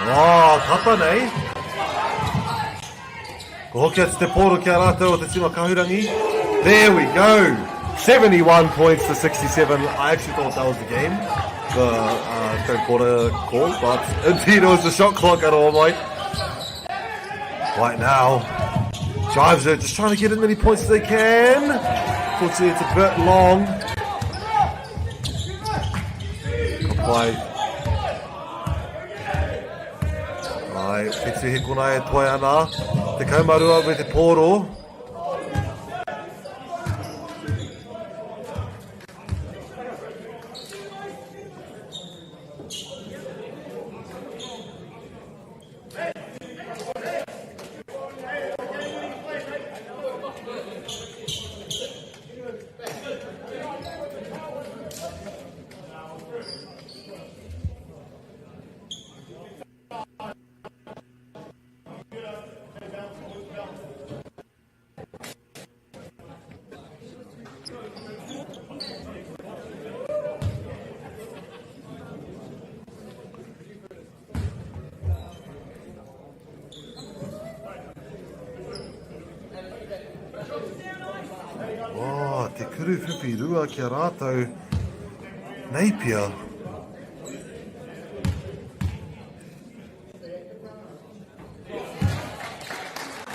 Wā, tata nei. Ko hoki atu te pōro ki a rātou o te tino kahurangi. There we go! 71 points to 67. I actually thought that was the game, the uh, third quarter call, but indeed it was the shot clock at all, mate. Right now, drives it, just trying to get as many points as they can. Fortunately, it's a bit long. Ka pai. Ai, whitu hikona e toe ana. 12 me te pōro. Oh, te kuru whiwhi rua ki a rātou. Napier.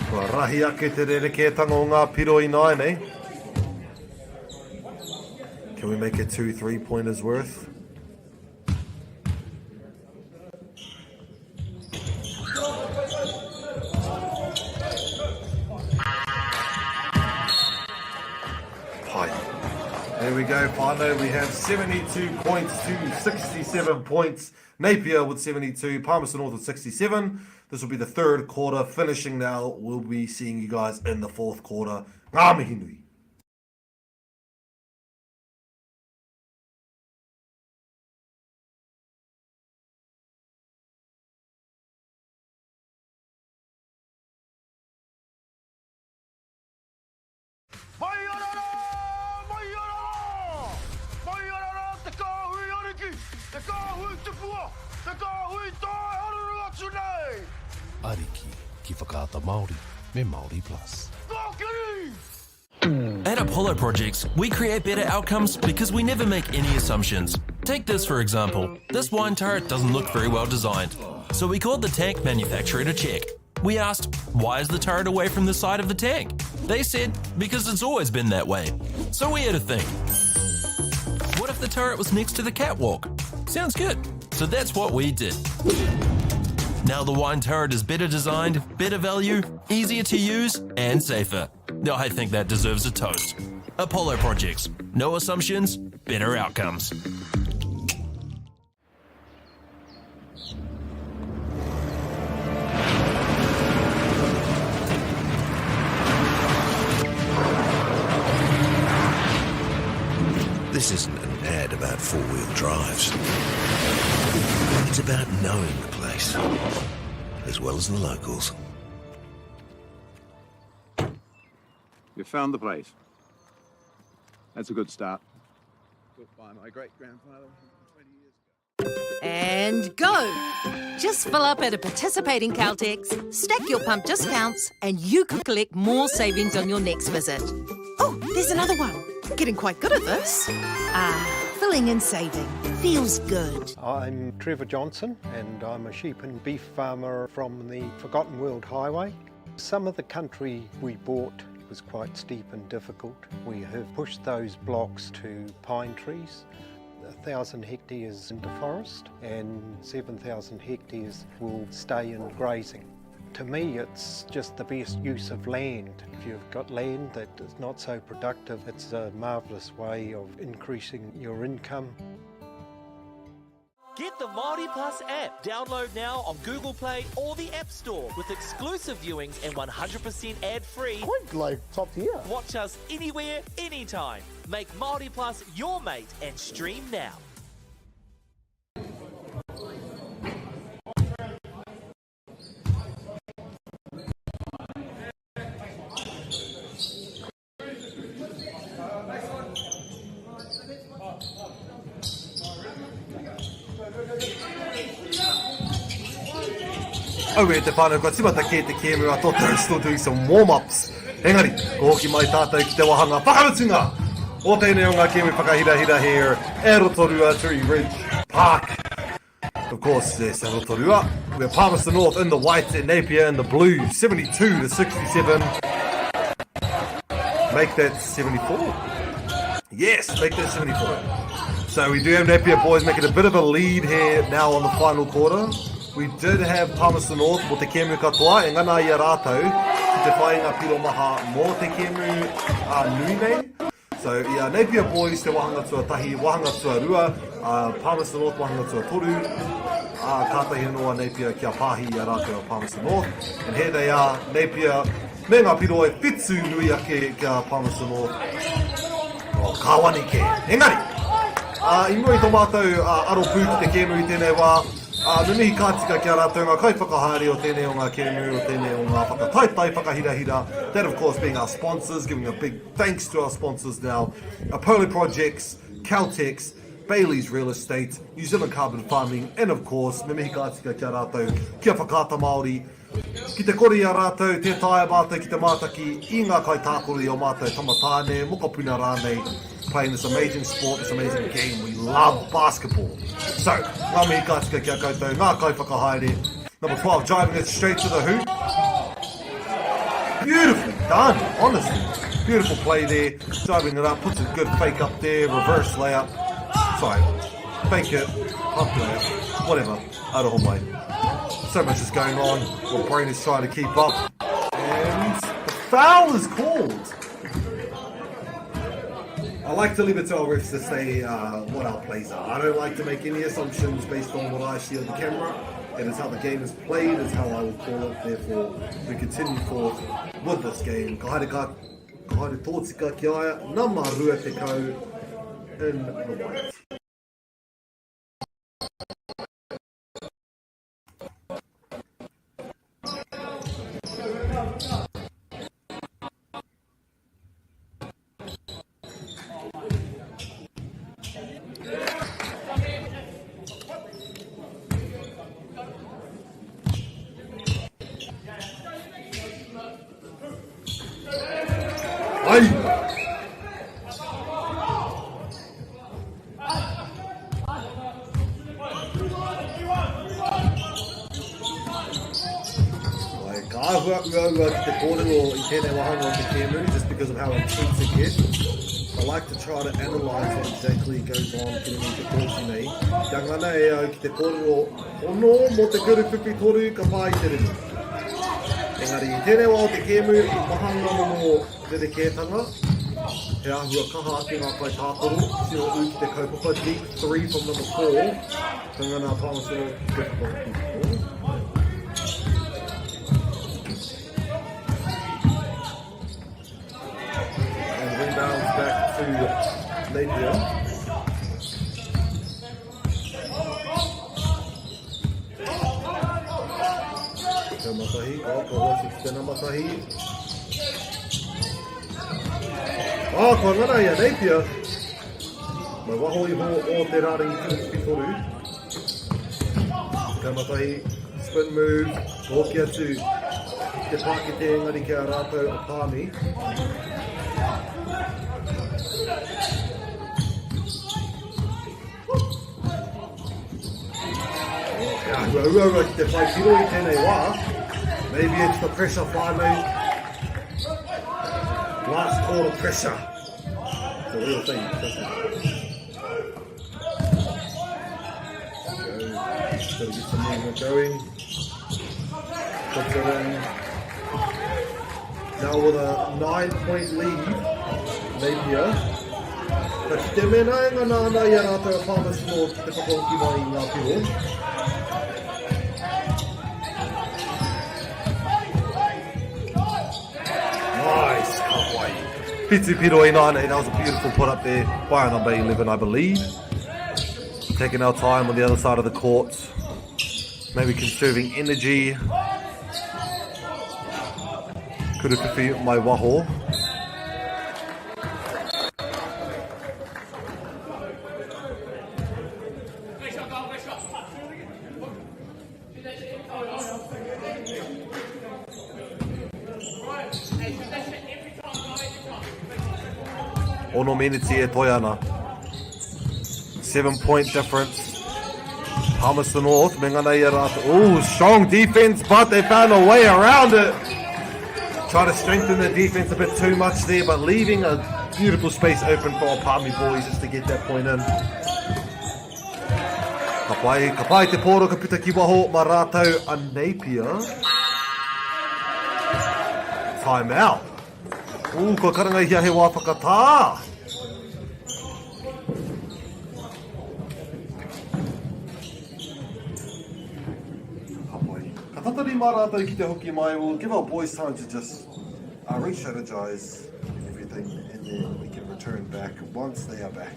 Kua rahi ake te rerekētanga o ngā piro ināianei. Can we make it two three-pointers worth? Pai. There we go, whānau. We have 72 points to 67 points. Napier with 72, Palmerston North with 67. This will be the third quarter. Finishing now, we'll be seeing you guys in the fourth quarter. Ngā mihi nui. Mai ana rā! Mai ana rā! Mai ana rā te kāhui ariki, te kāhui tupua, te kāhui tae haruru atu nei! Ariki ki Whakaata Māori me Māori Plus. Kōkiri! At Apollo Projects, we create better outcomes because we never make any assumptions. Take this for example. This wine turret doesn't look very well designed. So we called the tank manufacturer to check. We asked, why is the turret away from the side of the tank? They said, because it's always been that way. So we had a think. What if the turret was next to the catwalk? Sounds good. So that's what we did. Now the wine turret is better designed, better value, easier to use, and safer. Now I think that deserves a toast. Apollo Projects. No assumptions, better outcomes. This isn't an ad about four-wheel drives. It's about knowing the place, as well as the locals. You found the place. That's a good start. Built by my great-grandfather 20 years ago. And go! Just fill up at a participating Caltex, stack your pump discounts, and you could collect more savings on your next visit. Oh, there's another one. Getting quite good at this. Ah, filling and saving. Feels good. I'm Trevor Johnson and I'm a sheep and beef farmer from the Forgotten World Highway. Some of the country we bought was quite steep and difficult. We have pushed those blocks to pine trees. 1,000 hectares into forest and 7,000 hectares will stay in grazing. To me, it's just the best use of land. If you've got land that is not so productive, it's a marvellous way of increasing your income. Get the Māori Plus app. Download now on Google Play or the App Store with exclusive viewings and 100% ad-free. Quite like top tier. Watch us anywhere, anytime. Make Māori Plus your mate and stream now. Auē te whānau, kua tīmata kē te kēmu, I thought they were still doing some warm-ups. Engari, ko hoki mai tātou ki te wāhanga whakamutunga o tēnei o ngā kēmu whakahirahira here at Rotorua Tui Ridge Park. Of course, yes, at Rotorua. We're Palmerston North in the white and Napier in the blue, 72 to 67. Make that 74. Yes, make that 74. So we do have Napier boys making a bit of a lead here now on the final quarter. We did have Palmerston North mō te kēmu katoa, e ngana i a rātou ki te whai ngā piro maha mō te kēmu a nui nei. So i a Napier Boys te wāhanga tuatahi, wāhanga tuarua, a Palmerston North wāhanga tuatoru, ā, kātahi anō a Napier kia pāhi i a rātou a Palmerston North. And here they are, Napier me ngā piro e whitu nui ake ki a Palmerston North. Oh, kāwani kē. Engari, ā, i mua i tō mātou aro pū ki te kēmu i tēnei wā, Ā, me mihi ka tika ki a rātou ngā kaiwhakahaere o tēnei o ngā kēmu, o tēnei o ngā whakataetae whakahirahira, that of course being our sponsors, giving a big thanks to our sponsors now, Apollo Projects, Caltex, Bayleys Real Estate, New Zealand Carbon Farming, and of course, me mihi ka tika ki a rātou, ki a Whakaata Māori, Ki te kore i a rātou, tē taea mātou ki te mātaki i ngā kaitākaro i ō mātou tama tāne, mokopuna rānei, playing this amazing sport, this amazing game. We love basketball. So, ngā mihi ka tika ki a koutou, ngā kaiwhakahaere. Number 12, driving it straight to the hoop. Beautifully done, honestly. Beautiful play there, driving it up, puts a good fake up there, reverse layup. Sorry, fake it, pump layup, whatever. Aroha mai. So much is going on. My brain is trying to keep up. And the foul is called. I like to leave it to our refs to say what our plays are. I don't like to make any assumptions based on what I see on the camera. It is how the game is played, is how I will call it. Therefore, we continue forth with this game. Ka haere, ka, ka haere tōtika ki a ia, nama 20 in the white. Ai! Ai, ka āhua uaua ki te kōrero i tēnei wāhanga o te kēmu, just because of how intense it gets. I like to try to analyse what exactly goes on ki runga i te kōti nei. Kia ngana e au ki te kōrero pono mō te kuru whiwhi toru ka pā i te rima. Engari, i tēnei wā o te kēmu, maha ngā momo rerekētanga, he āhua kaha ake ngā kaitākaro, tino ū ki te kaupapa, deep three from number four, ka ngana a Palmerston North ki te whakahoki. And rebounds back to Napier. Te matahi, oh, ka hoatu ki te namatahi. Oh, kua ngana i a Napier. Mai waho iho o te rārangi whitu toru. Te matahi, spin move, hoki atu ki te pākete engari ki a rātou a Pāmi. He āhua uaua ki te whai piro i tēnei wā. Maybe it's the pressure whānau. Last quarter pressure. It's a real thing, trust me. Go. Gotta get some movement going. Puts it in. Now with a 9-point lead, Napier. Ka kite mēnā e ngana ana i a rātou a Palmerston North ki te whakahoki mai i ngā piro. Nice, ka pai. Whitu piro ināianei, that was a beautiful put up there by number 11, I believe. Taking our time on the other side of the court. Maybe conserving energy. Kuruwhiwhi mai waho. Ono meneti e toe ana. 7 point difference. Palmerston North, me ngana ia rātou. Oh, strong defense, but they found a way around it. Try to strengthen the defense a bit too much there, but leaving a beautiful space open for Palmy boys just to get that point in. Ka pai, ka pai te pōro ka puta ki waho ma rātou a Napier. Time out. Ooh, kua karangahia he wā whakatā. Ka pai. Ka tatari mā rātou ki te hoki mai. We'll give our boys time to just uh, re-strategize everything and then we can return back once they are back.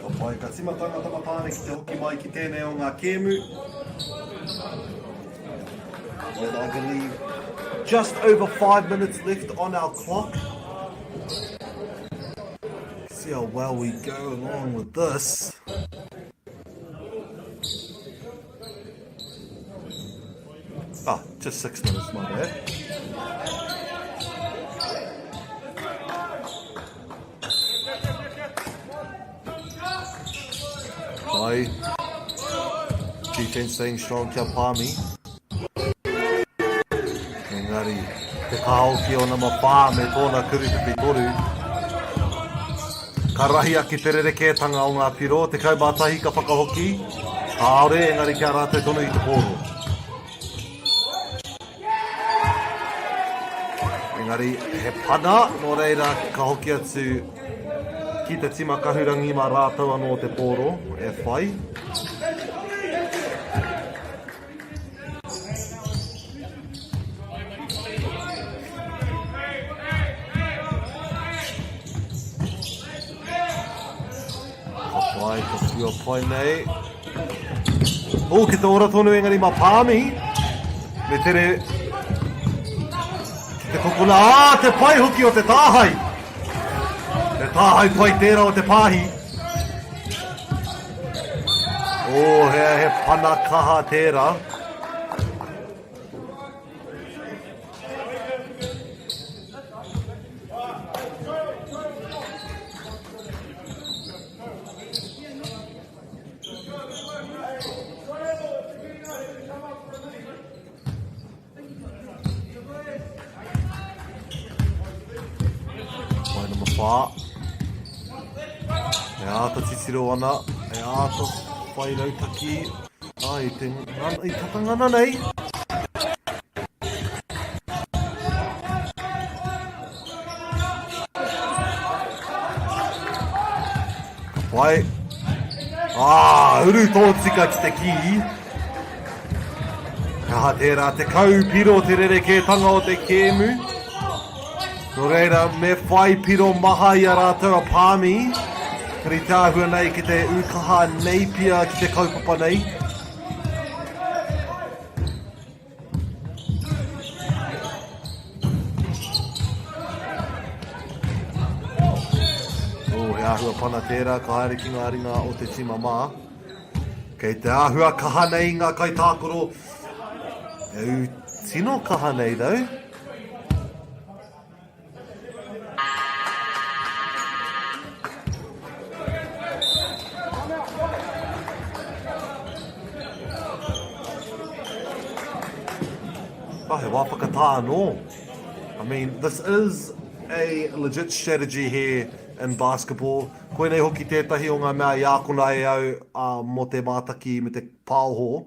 Ka pai, ka tīmata ngā tama tāne ki te hoki mai ki tēnei o ngā kēmu. With, I believe, just over five minutes left on our clock. See how well we go along with this. Ah, just six minutes, my bad. Pai. Defense staying strong kia Pāmi. Engari, te kaha o nama 4 me tōna kurupipi toru. Ka rahi ake te rerekētanga o ngā piro, 11 ka whakahoki, kāore engari ki a rātou tonu i te pōro. Engari, he pana, nō reira ka hoki atu ki te tima kahurangi mā rātou anō te pōro e whai. Ka pai, ka whiua pai nei. Oh, ki te ora tonu engari mā Pāmi. Me tere ki te kokona. Ah, te pai hoki o te tāhai. Te tāhai pai tērā o te pāhi. Oh, he, he pana kaha tērā. Wai number 4. E āta titiro ana, e āta whai rautaki. Ai, te, i tata ngana nei. Ka pai. Ah, uru tōtika ki te kī. He aha tērā, 10 piro te rerekētanga o te kēmu. Nō reira, me whai piro maha i a rātou a Pāmi. Kari te āhua nei ki te ūkaha Napier ki te kaupapa nei. Oh, he āhua pana tērā, ka haere ki ngā ringa o te tima mā. Kei te āhua kaha nei ngā kaitākaro. E ū tino kaha nei though. Oh, he wā whakatā anō. I mean, this is a legit strategy here in basketball. Koinei hoki tētahi o ngā mea i ākona e au uh, mō te mātaki me te pāoho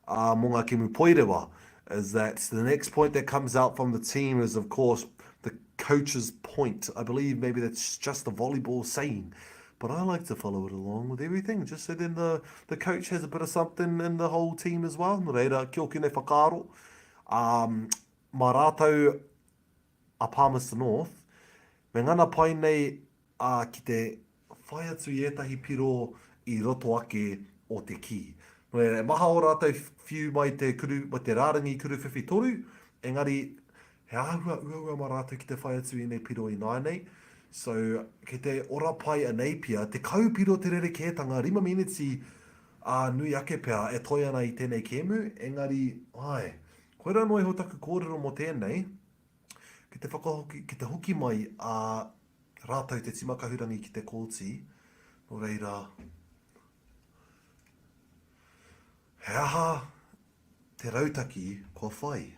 uh, mō ngā kemu poirewa, is that the next point that comes out from the team is, of course, the coach's point. I believe maybe that's just the volleyball saying. But I like to follow it along with everything, just so then the, the coach has a bit of something in the whole team as well. Nō reira, ki ōku nei whakaaro, um, mā rātou a Palmerston North, me ngana pai nei ā, ki te whai atu i ētahi piro i roto ake o te kī. Nō reira, e maha ō rātou whiu mai te kuru, mai te rārangi kuruwhiwhi toru, engari he āhua uaua mā rātou ki te whai atu i ēnei piro ināianei. So, kei te ora pai a Napier, 10 piro te rerekētanga, rima miniti, ā, nui ake pea e toe ana i tēnei kēmu, engari, āe, koirā noa iho taku kōrero mō tēnei, ki te whakahoki, ki te hoki mai a rātou te tima kahurangi ki te kōti, nō reira, he aha te rautaki kua whai?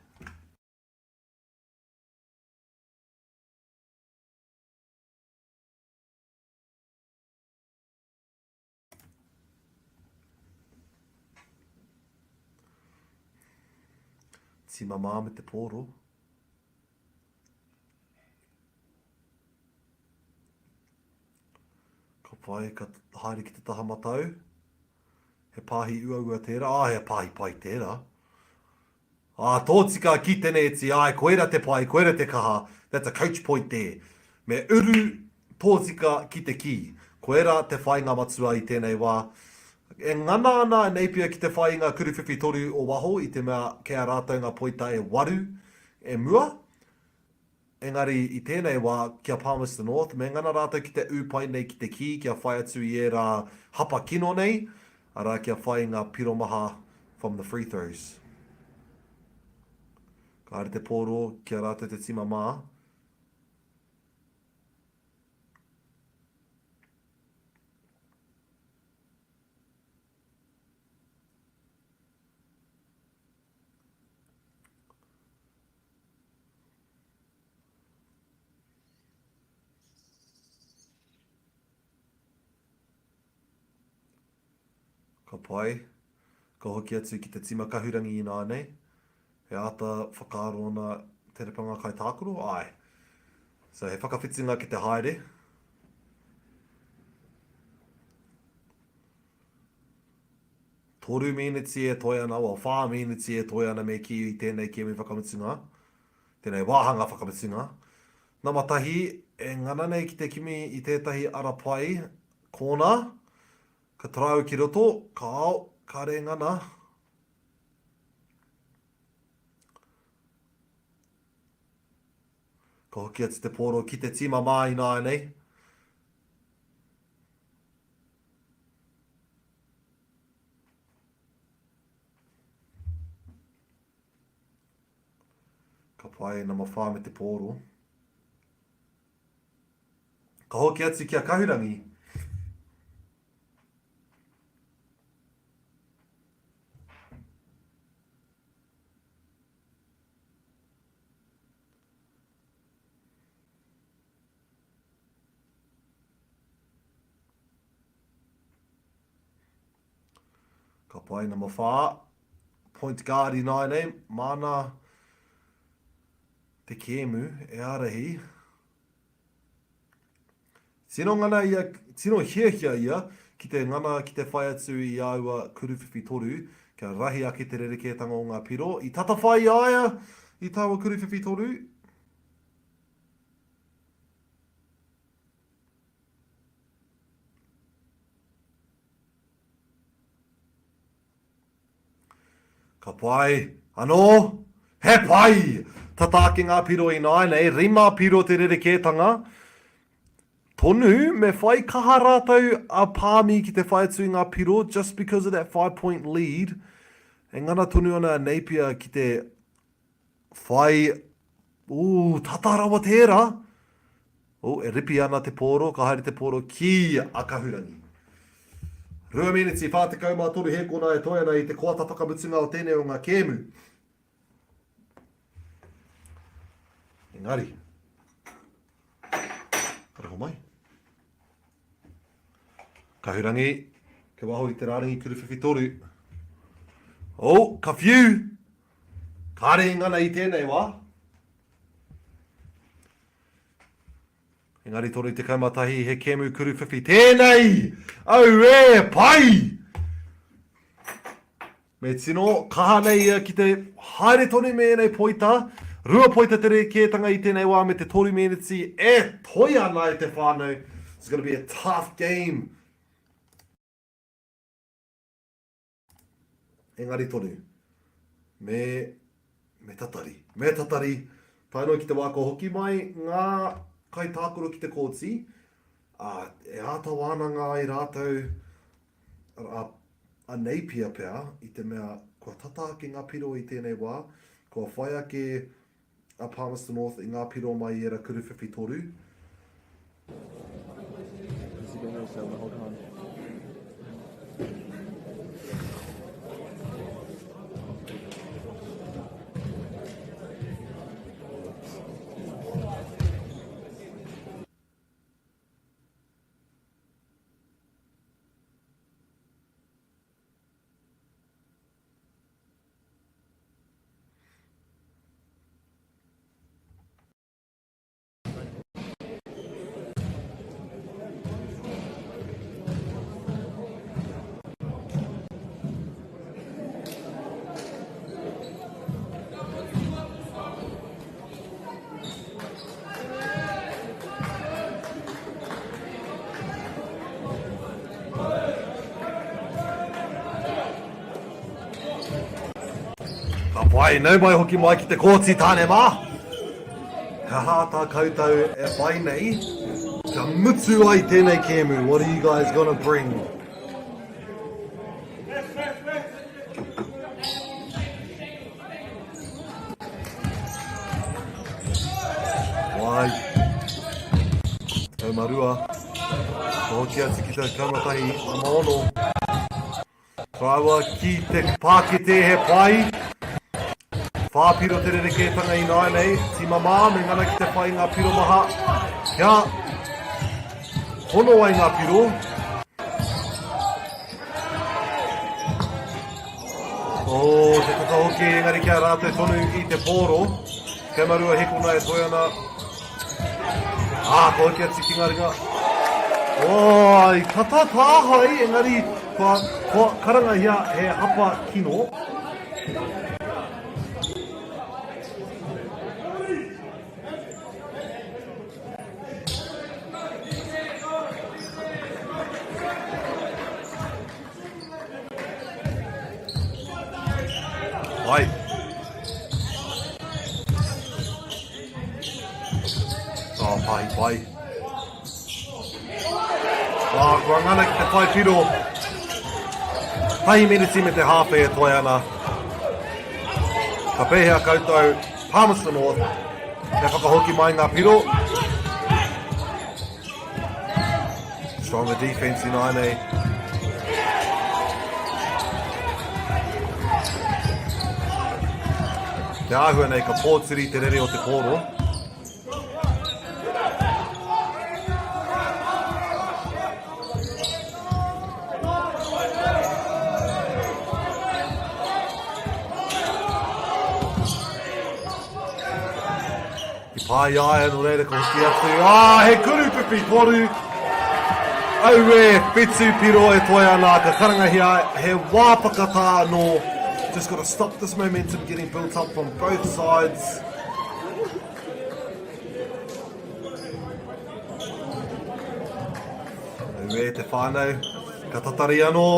Tima mā me te pōro. Ka pai, ka haere ki te taha matau. He pāhi uaua tērā. Ah, he pāhi pai tērā. Ā, tōtika ki te nēti, āe, koira te pai, koira te kaha, that's a coach point there. Me uru tōtika ki te kī. Koira te whāinga matua i tēnei wā. E ngana ana a Napier ki te whai i ngā kuruwhiwhi toru o waho i te mea kei a rātou ngā poita e waru e mua. Engari i tēnei wā, ki a Palmerston North, me ngana rātou ki te ū pai nei ki te kī kia whai atu i ērā hapa kino nei, arā kia whai i ngā piro maha from the free throws. Ka haere te pōro ki a rātou te tima mā. Ka pai. Ka hoki atu ki te tima kahurangi ināianei. E āta whakaaro ana te repanga kaitākaro? Āe. So he whakawhitinga ki te haere. Toru mīniti e toe ana, well, whā mīniti e toe ana me kī i tēnei kēmu whakamutunga, tēnei wāhanga whakamutunga. Nama tahi, e ngana nei ki te kimi i tētahi ara pai, kōna, ka tarau ki roto, kāo, kāre e ngana. Ka hoki atu te pōro ki te tīma mā ināianei. Ka pai nama whā me te pōro. Ka hoki atu ki a Kahurangi. Ka pai nama whā. Point guard ināianei, māna te kēmu e ārahi. Tino ngana ia, tino hiahia ia ki te ngana ki te whai atu i āua kuruwhiwhi toru, kia rahi ake te rerekētanga o ngā piro. I tata whai i a ia i tāua kuruwhiwhi toru. Ka pai. Anō? He pai! Tata ake ngā piro ināianei, rima piro te rerekētanga. Tonu, me whai kaha rātou a Pāmi ki te whai atu i ngā piro just because of that five point lead. E ngana tonu ana a Napier ki te Whai, ooh, tata rawa tērā! Oh, e ripi ana te pōro, ka haere te pōro ki a Kahurangi. Rua meneti, 43 hēkona e toe ana i te koata whakamutunga o tēnei o ngā kēmu. Engari, ka mai. Kahurangi, ke waho i te rārangi kuruwhiwhi toru. Oh, ka whiu! Kāre i ngana i tēnei wā. Engari 31 he kēmu kuruwhiwhi tēnei! Auē, pai! Me tino kaha nei ia ki te haere tonu me ēnei poita. Rua poita te rerekētanga i tēnei wā me te toru meneti e toi ana e te whānau. It's gonna be a tough game. Engari tonu, me, me tatari, me tatari, tae noa ki te wā kua hoki mai ngā kaitākaro ki te kōti, ā, e āta wānanga ai rātou, a, a Napier pea, i te mea kua tata ake ngā piro i tēnei wā, kua whai ake a Palmerston North i ngā piro mai i ērā kuruwhiwhi toru. Ka pai, nau mai hoki mai ki te kōti tāne mā. He aha tā koutou e whai nei kia mutu ai tēnei kēmu? What are you guys gonna bring? Wai. Taumarua. Ka hoki atu ki te kaumatahi nama ono. Rāua ki te pākete he pai. Whā piro te rerekētanga ināianei. Tīma mā me ngana ki te whai ngā piro maha. Kia hono ai ngā piro. Oh, te tata hoki, engari ki a rātou tonu i te pōro. Kei marua hikona e toe ana. Ah, ka hoki atu ki ngā ringa. Oh, i tata tāhae, engari kua, kua karangahia he hapa kino. Pai. Oh, pai, pai. Oh, kua ngana ki te whai piro. Tahi miniti me te hāwhe e toe ana. Ka pēhea koutou, Palmerston North, kia whakahoki mai ngā piro. Stronger defense ināianei. Te āhua nei ka pōturi te rere o te pōro. I pā i a ia, nō reira ka hoki atu. Ā, he kurupipi toru! Auē, whitu piro e toe ana, ka karangahia he wā whakatā anō. Just got to stop this momentum getting built up from both sides. Auē te whānau, ka tatari anō.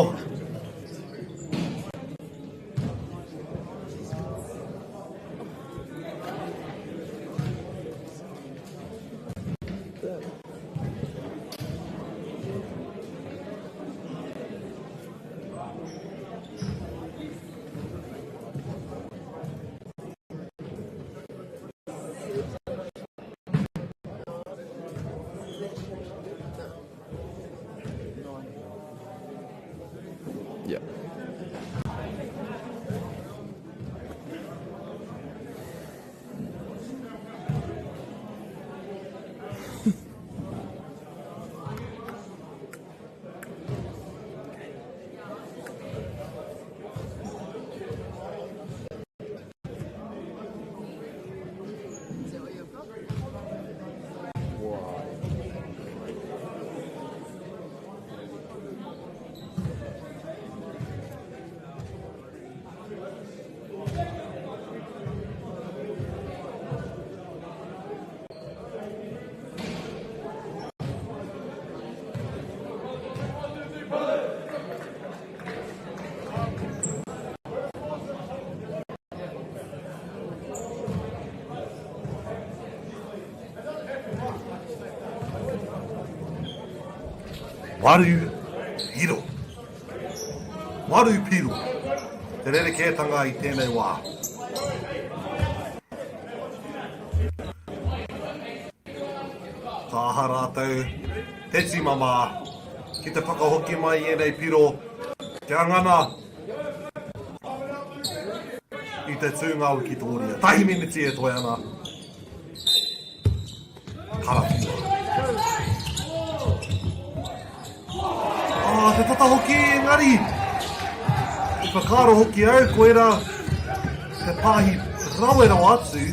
Waru piro. Waru piro. Te rerekētanga i tēnei wā. Ka aha rātou, te tīma mā, ki te whakahoki mai i ēnei piro, kia ngana i te tūnga wikitōria. Tahi miniti e toe ana. Karawhiua. Ah, te tata hoki, engari! I whakaaro hoki au, koira te pāhi rawe rawa atu.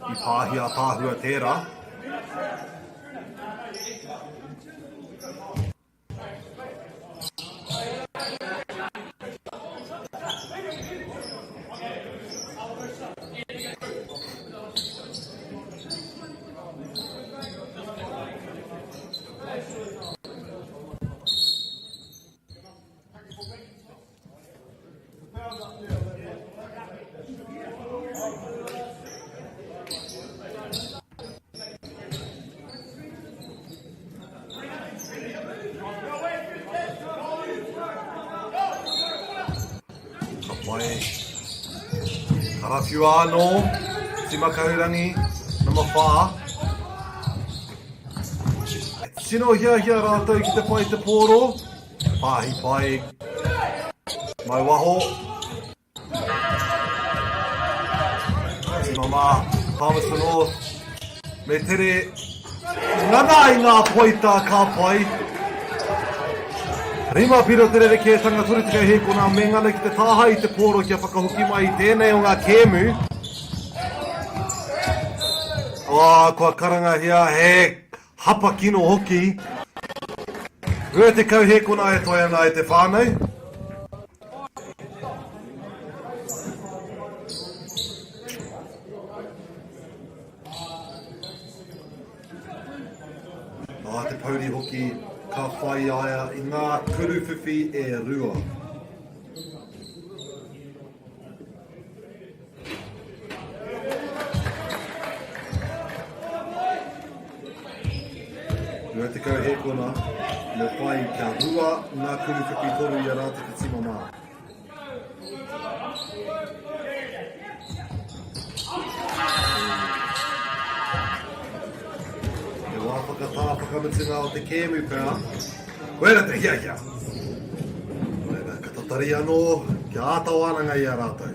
I pāhi ātaahua tērā. Ka pai. Karawhiua anō, Tima Kahurangi, number 4. E tino hiahia rātou ki te whai te pōro. Pāhi pai. Mai waho. Tima mā, Palmerston North. Me tere ngana i ngā poita ka pai. Rima piro te rerekētanga 30 hēkona me ngana ki te tāhae i te pōro kia whakahoki mai i tēnei o ngā kēmu. Oh, kua karangahia he hapa kino hoki. 20 hēkona e toe ana e te whānau. Ā te pouri hoki ka whai aia i ngā kuruwhiwhi e rua. 20 hēkona me whai kia rua ngā kuruwhiwhi toru i a rātou te tima mā. He wā whakatā whakamutunga o te kēmu pea. Koira te hiahia. Koira, ka tatari anō kia āta wānanga i a rātou.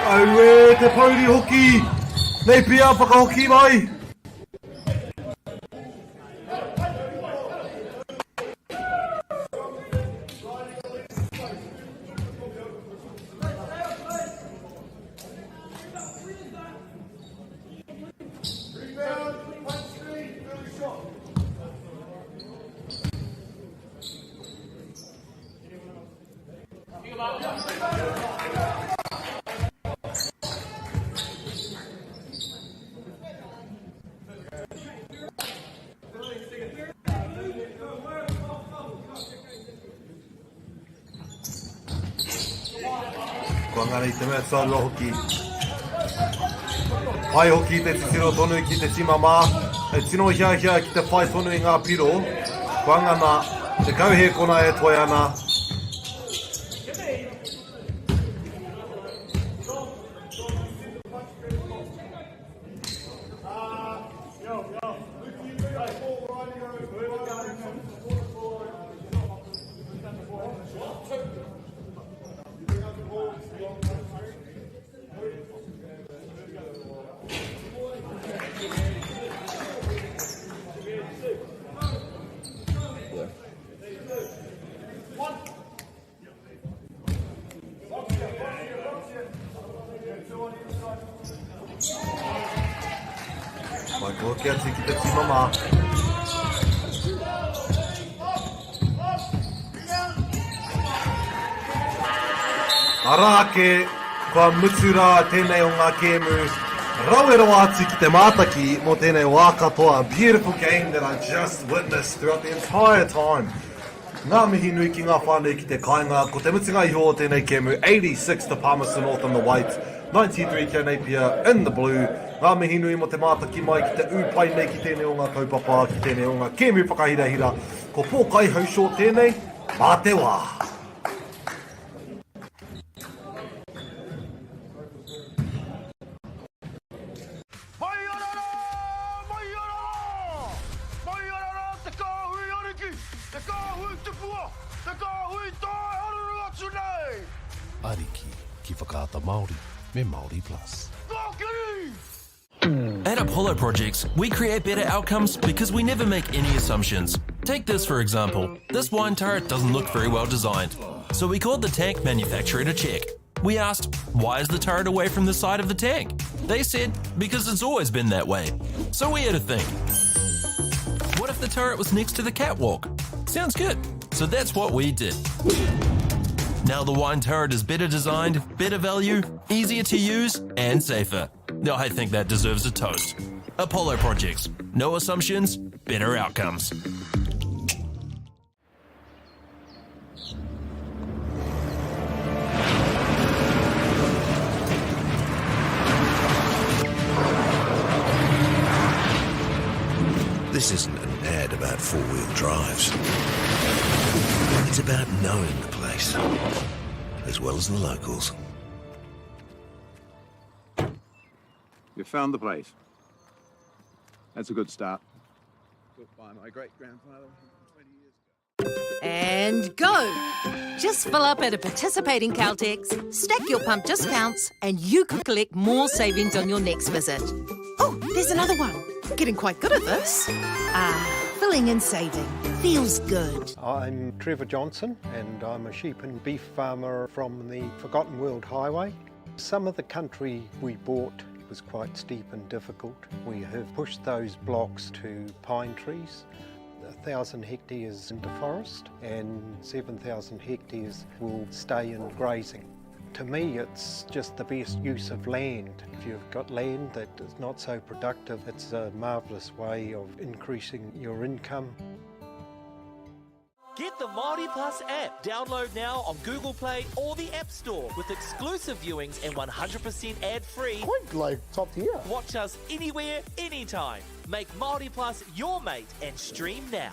Auē, te pouri hoki! Nei pia, whakahoki mai! Kua ngana i te mea tuarua hoki. Pai hoki te titiro tonu ki te tima mā. He tino hiahia ki te whai tonu i ngā piro. Kua ngana, 10 hēkona e toe ana. Mai koke atu ki te tima mā. Arā ake, kua mutu rā tēnei o ngā kēmu rawe rawa atu ki te mātaki mō tēnei wā katoa. A beautiful game that I just witnessed throughout the entire time. Ngā mihi nui ki ngā whānau ki te kāinga, ko te mutunga iho o tēnei kēmu, 86 to Palmerston North in the white, 93 kia Napier in the blue. Ngā mihi nui mō te mātaki mai ki te ū pai nei ki tēnei o ngā kaupapa, ki tēnei o ngā kēmu whakahirahira. Ko Pōkai Haushore tēnei, mā te wā! Mai ana rā! Mai ana rā! Mai ana rā te kāhui ariki, te kāhui tupua, te kāhui tae haruru atu nei! Ariki ki Whakaata Māori me Māori Plus. Kōkiri! At Apollo Projects, we create better outcomes because we never make any assumptions. Take this for example. This wine turret doesn't look very well designed. So we called the tank manufacturer to check. We asked, why is the turret away from the side of the tank? They said, because it's always been that way. So we had a think. What if the turret was next to the catwalk? Sounds good. So that's what we did. Now the wine turret is better designed, better value, easier to use, and safer. Now I think that deserves a toast. Apollo Projects. No assumptions, better outcomes. This isn't an ad about four-wheel drives. It's about knowing the place, as well as the locals. You found the place. That's a good start. Built by my great-grandfather 20 years ago. And go! Just fill up at a participating Caltex, stack your pump discounts, and you could collect more savings on your next visit. Oh, there's another one. Getting quite good at this. Filling and saving. Feels good. I'm Trevor Johnson and I'm a sheep and beef farmer from the Forgotten World Highway. Some of the country we bought was quite steep and difficult. We have pushed those blocks to pine trees. 1,000 hectares into forest and 7,000 hectares will stay in grazing. To me, it's just the best use of land. If you've got land that is not so productive, it's a marvellous way of increasing your income. Get the Māori Plus app. Download now on Google Play or the App Store with exclusive viewings and 100% ad-free. Quite like top tier. Watch us anywhere, anytime. Make Māori Plus your mate and stream now.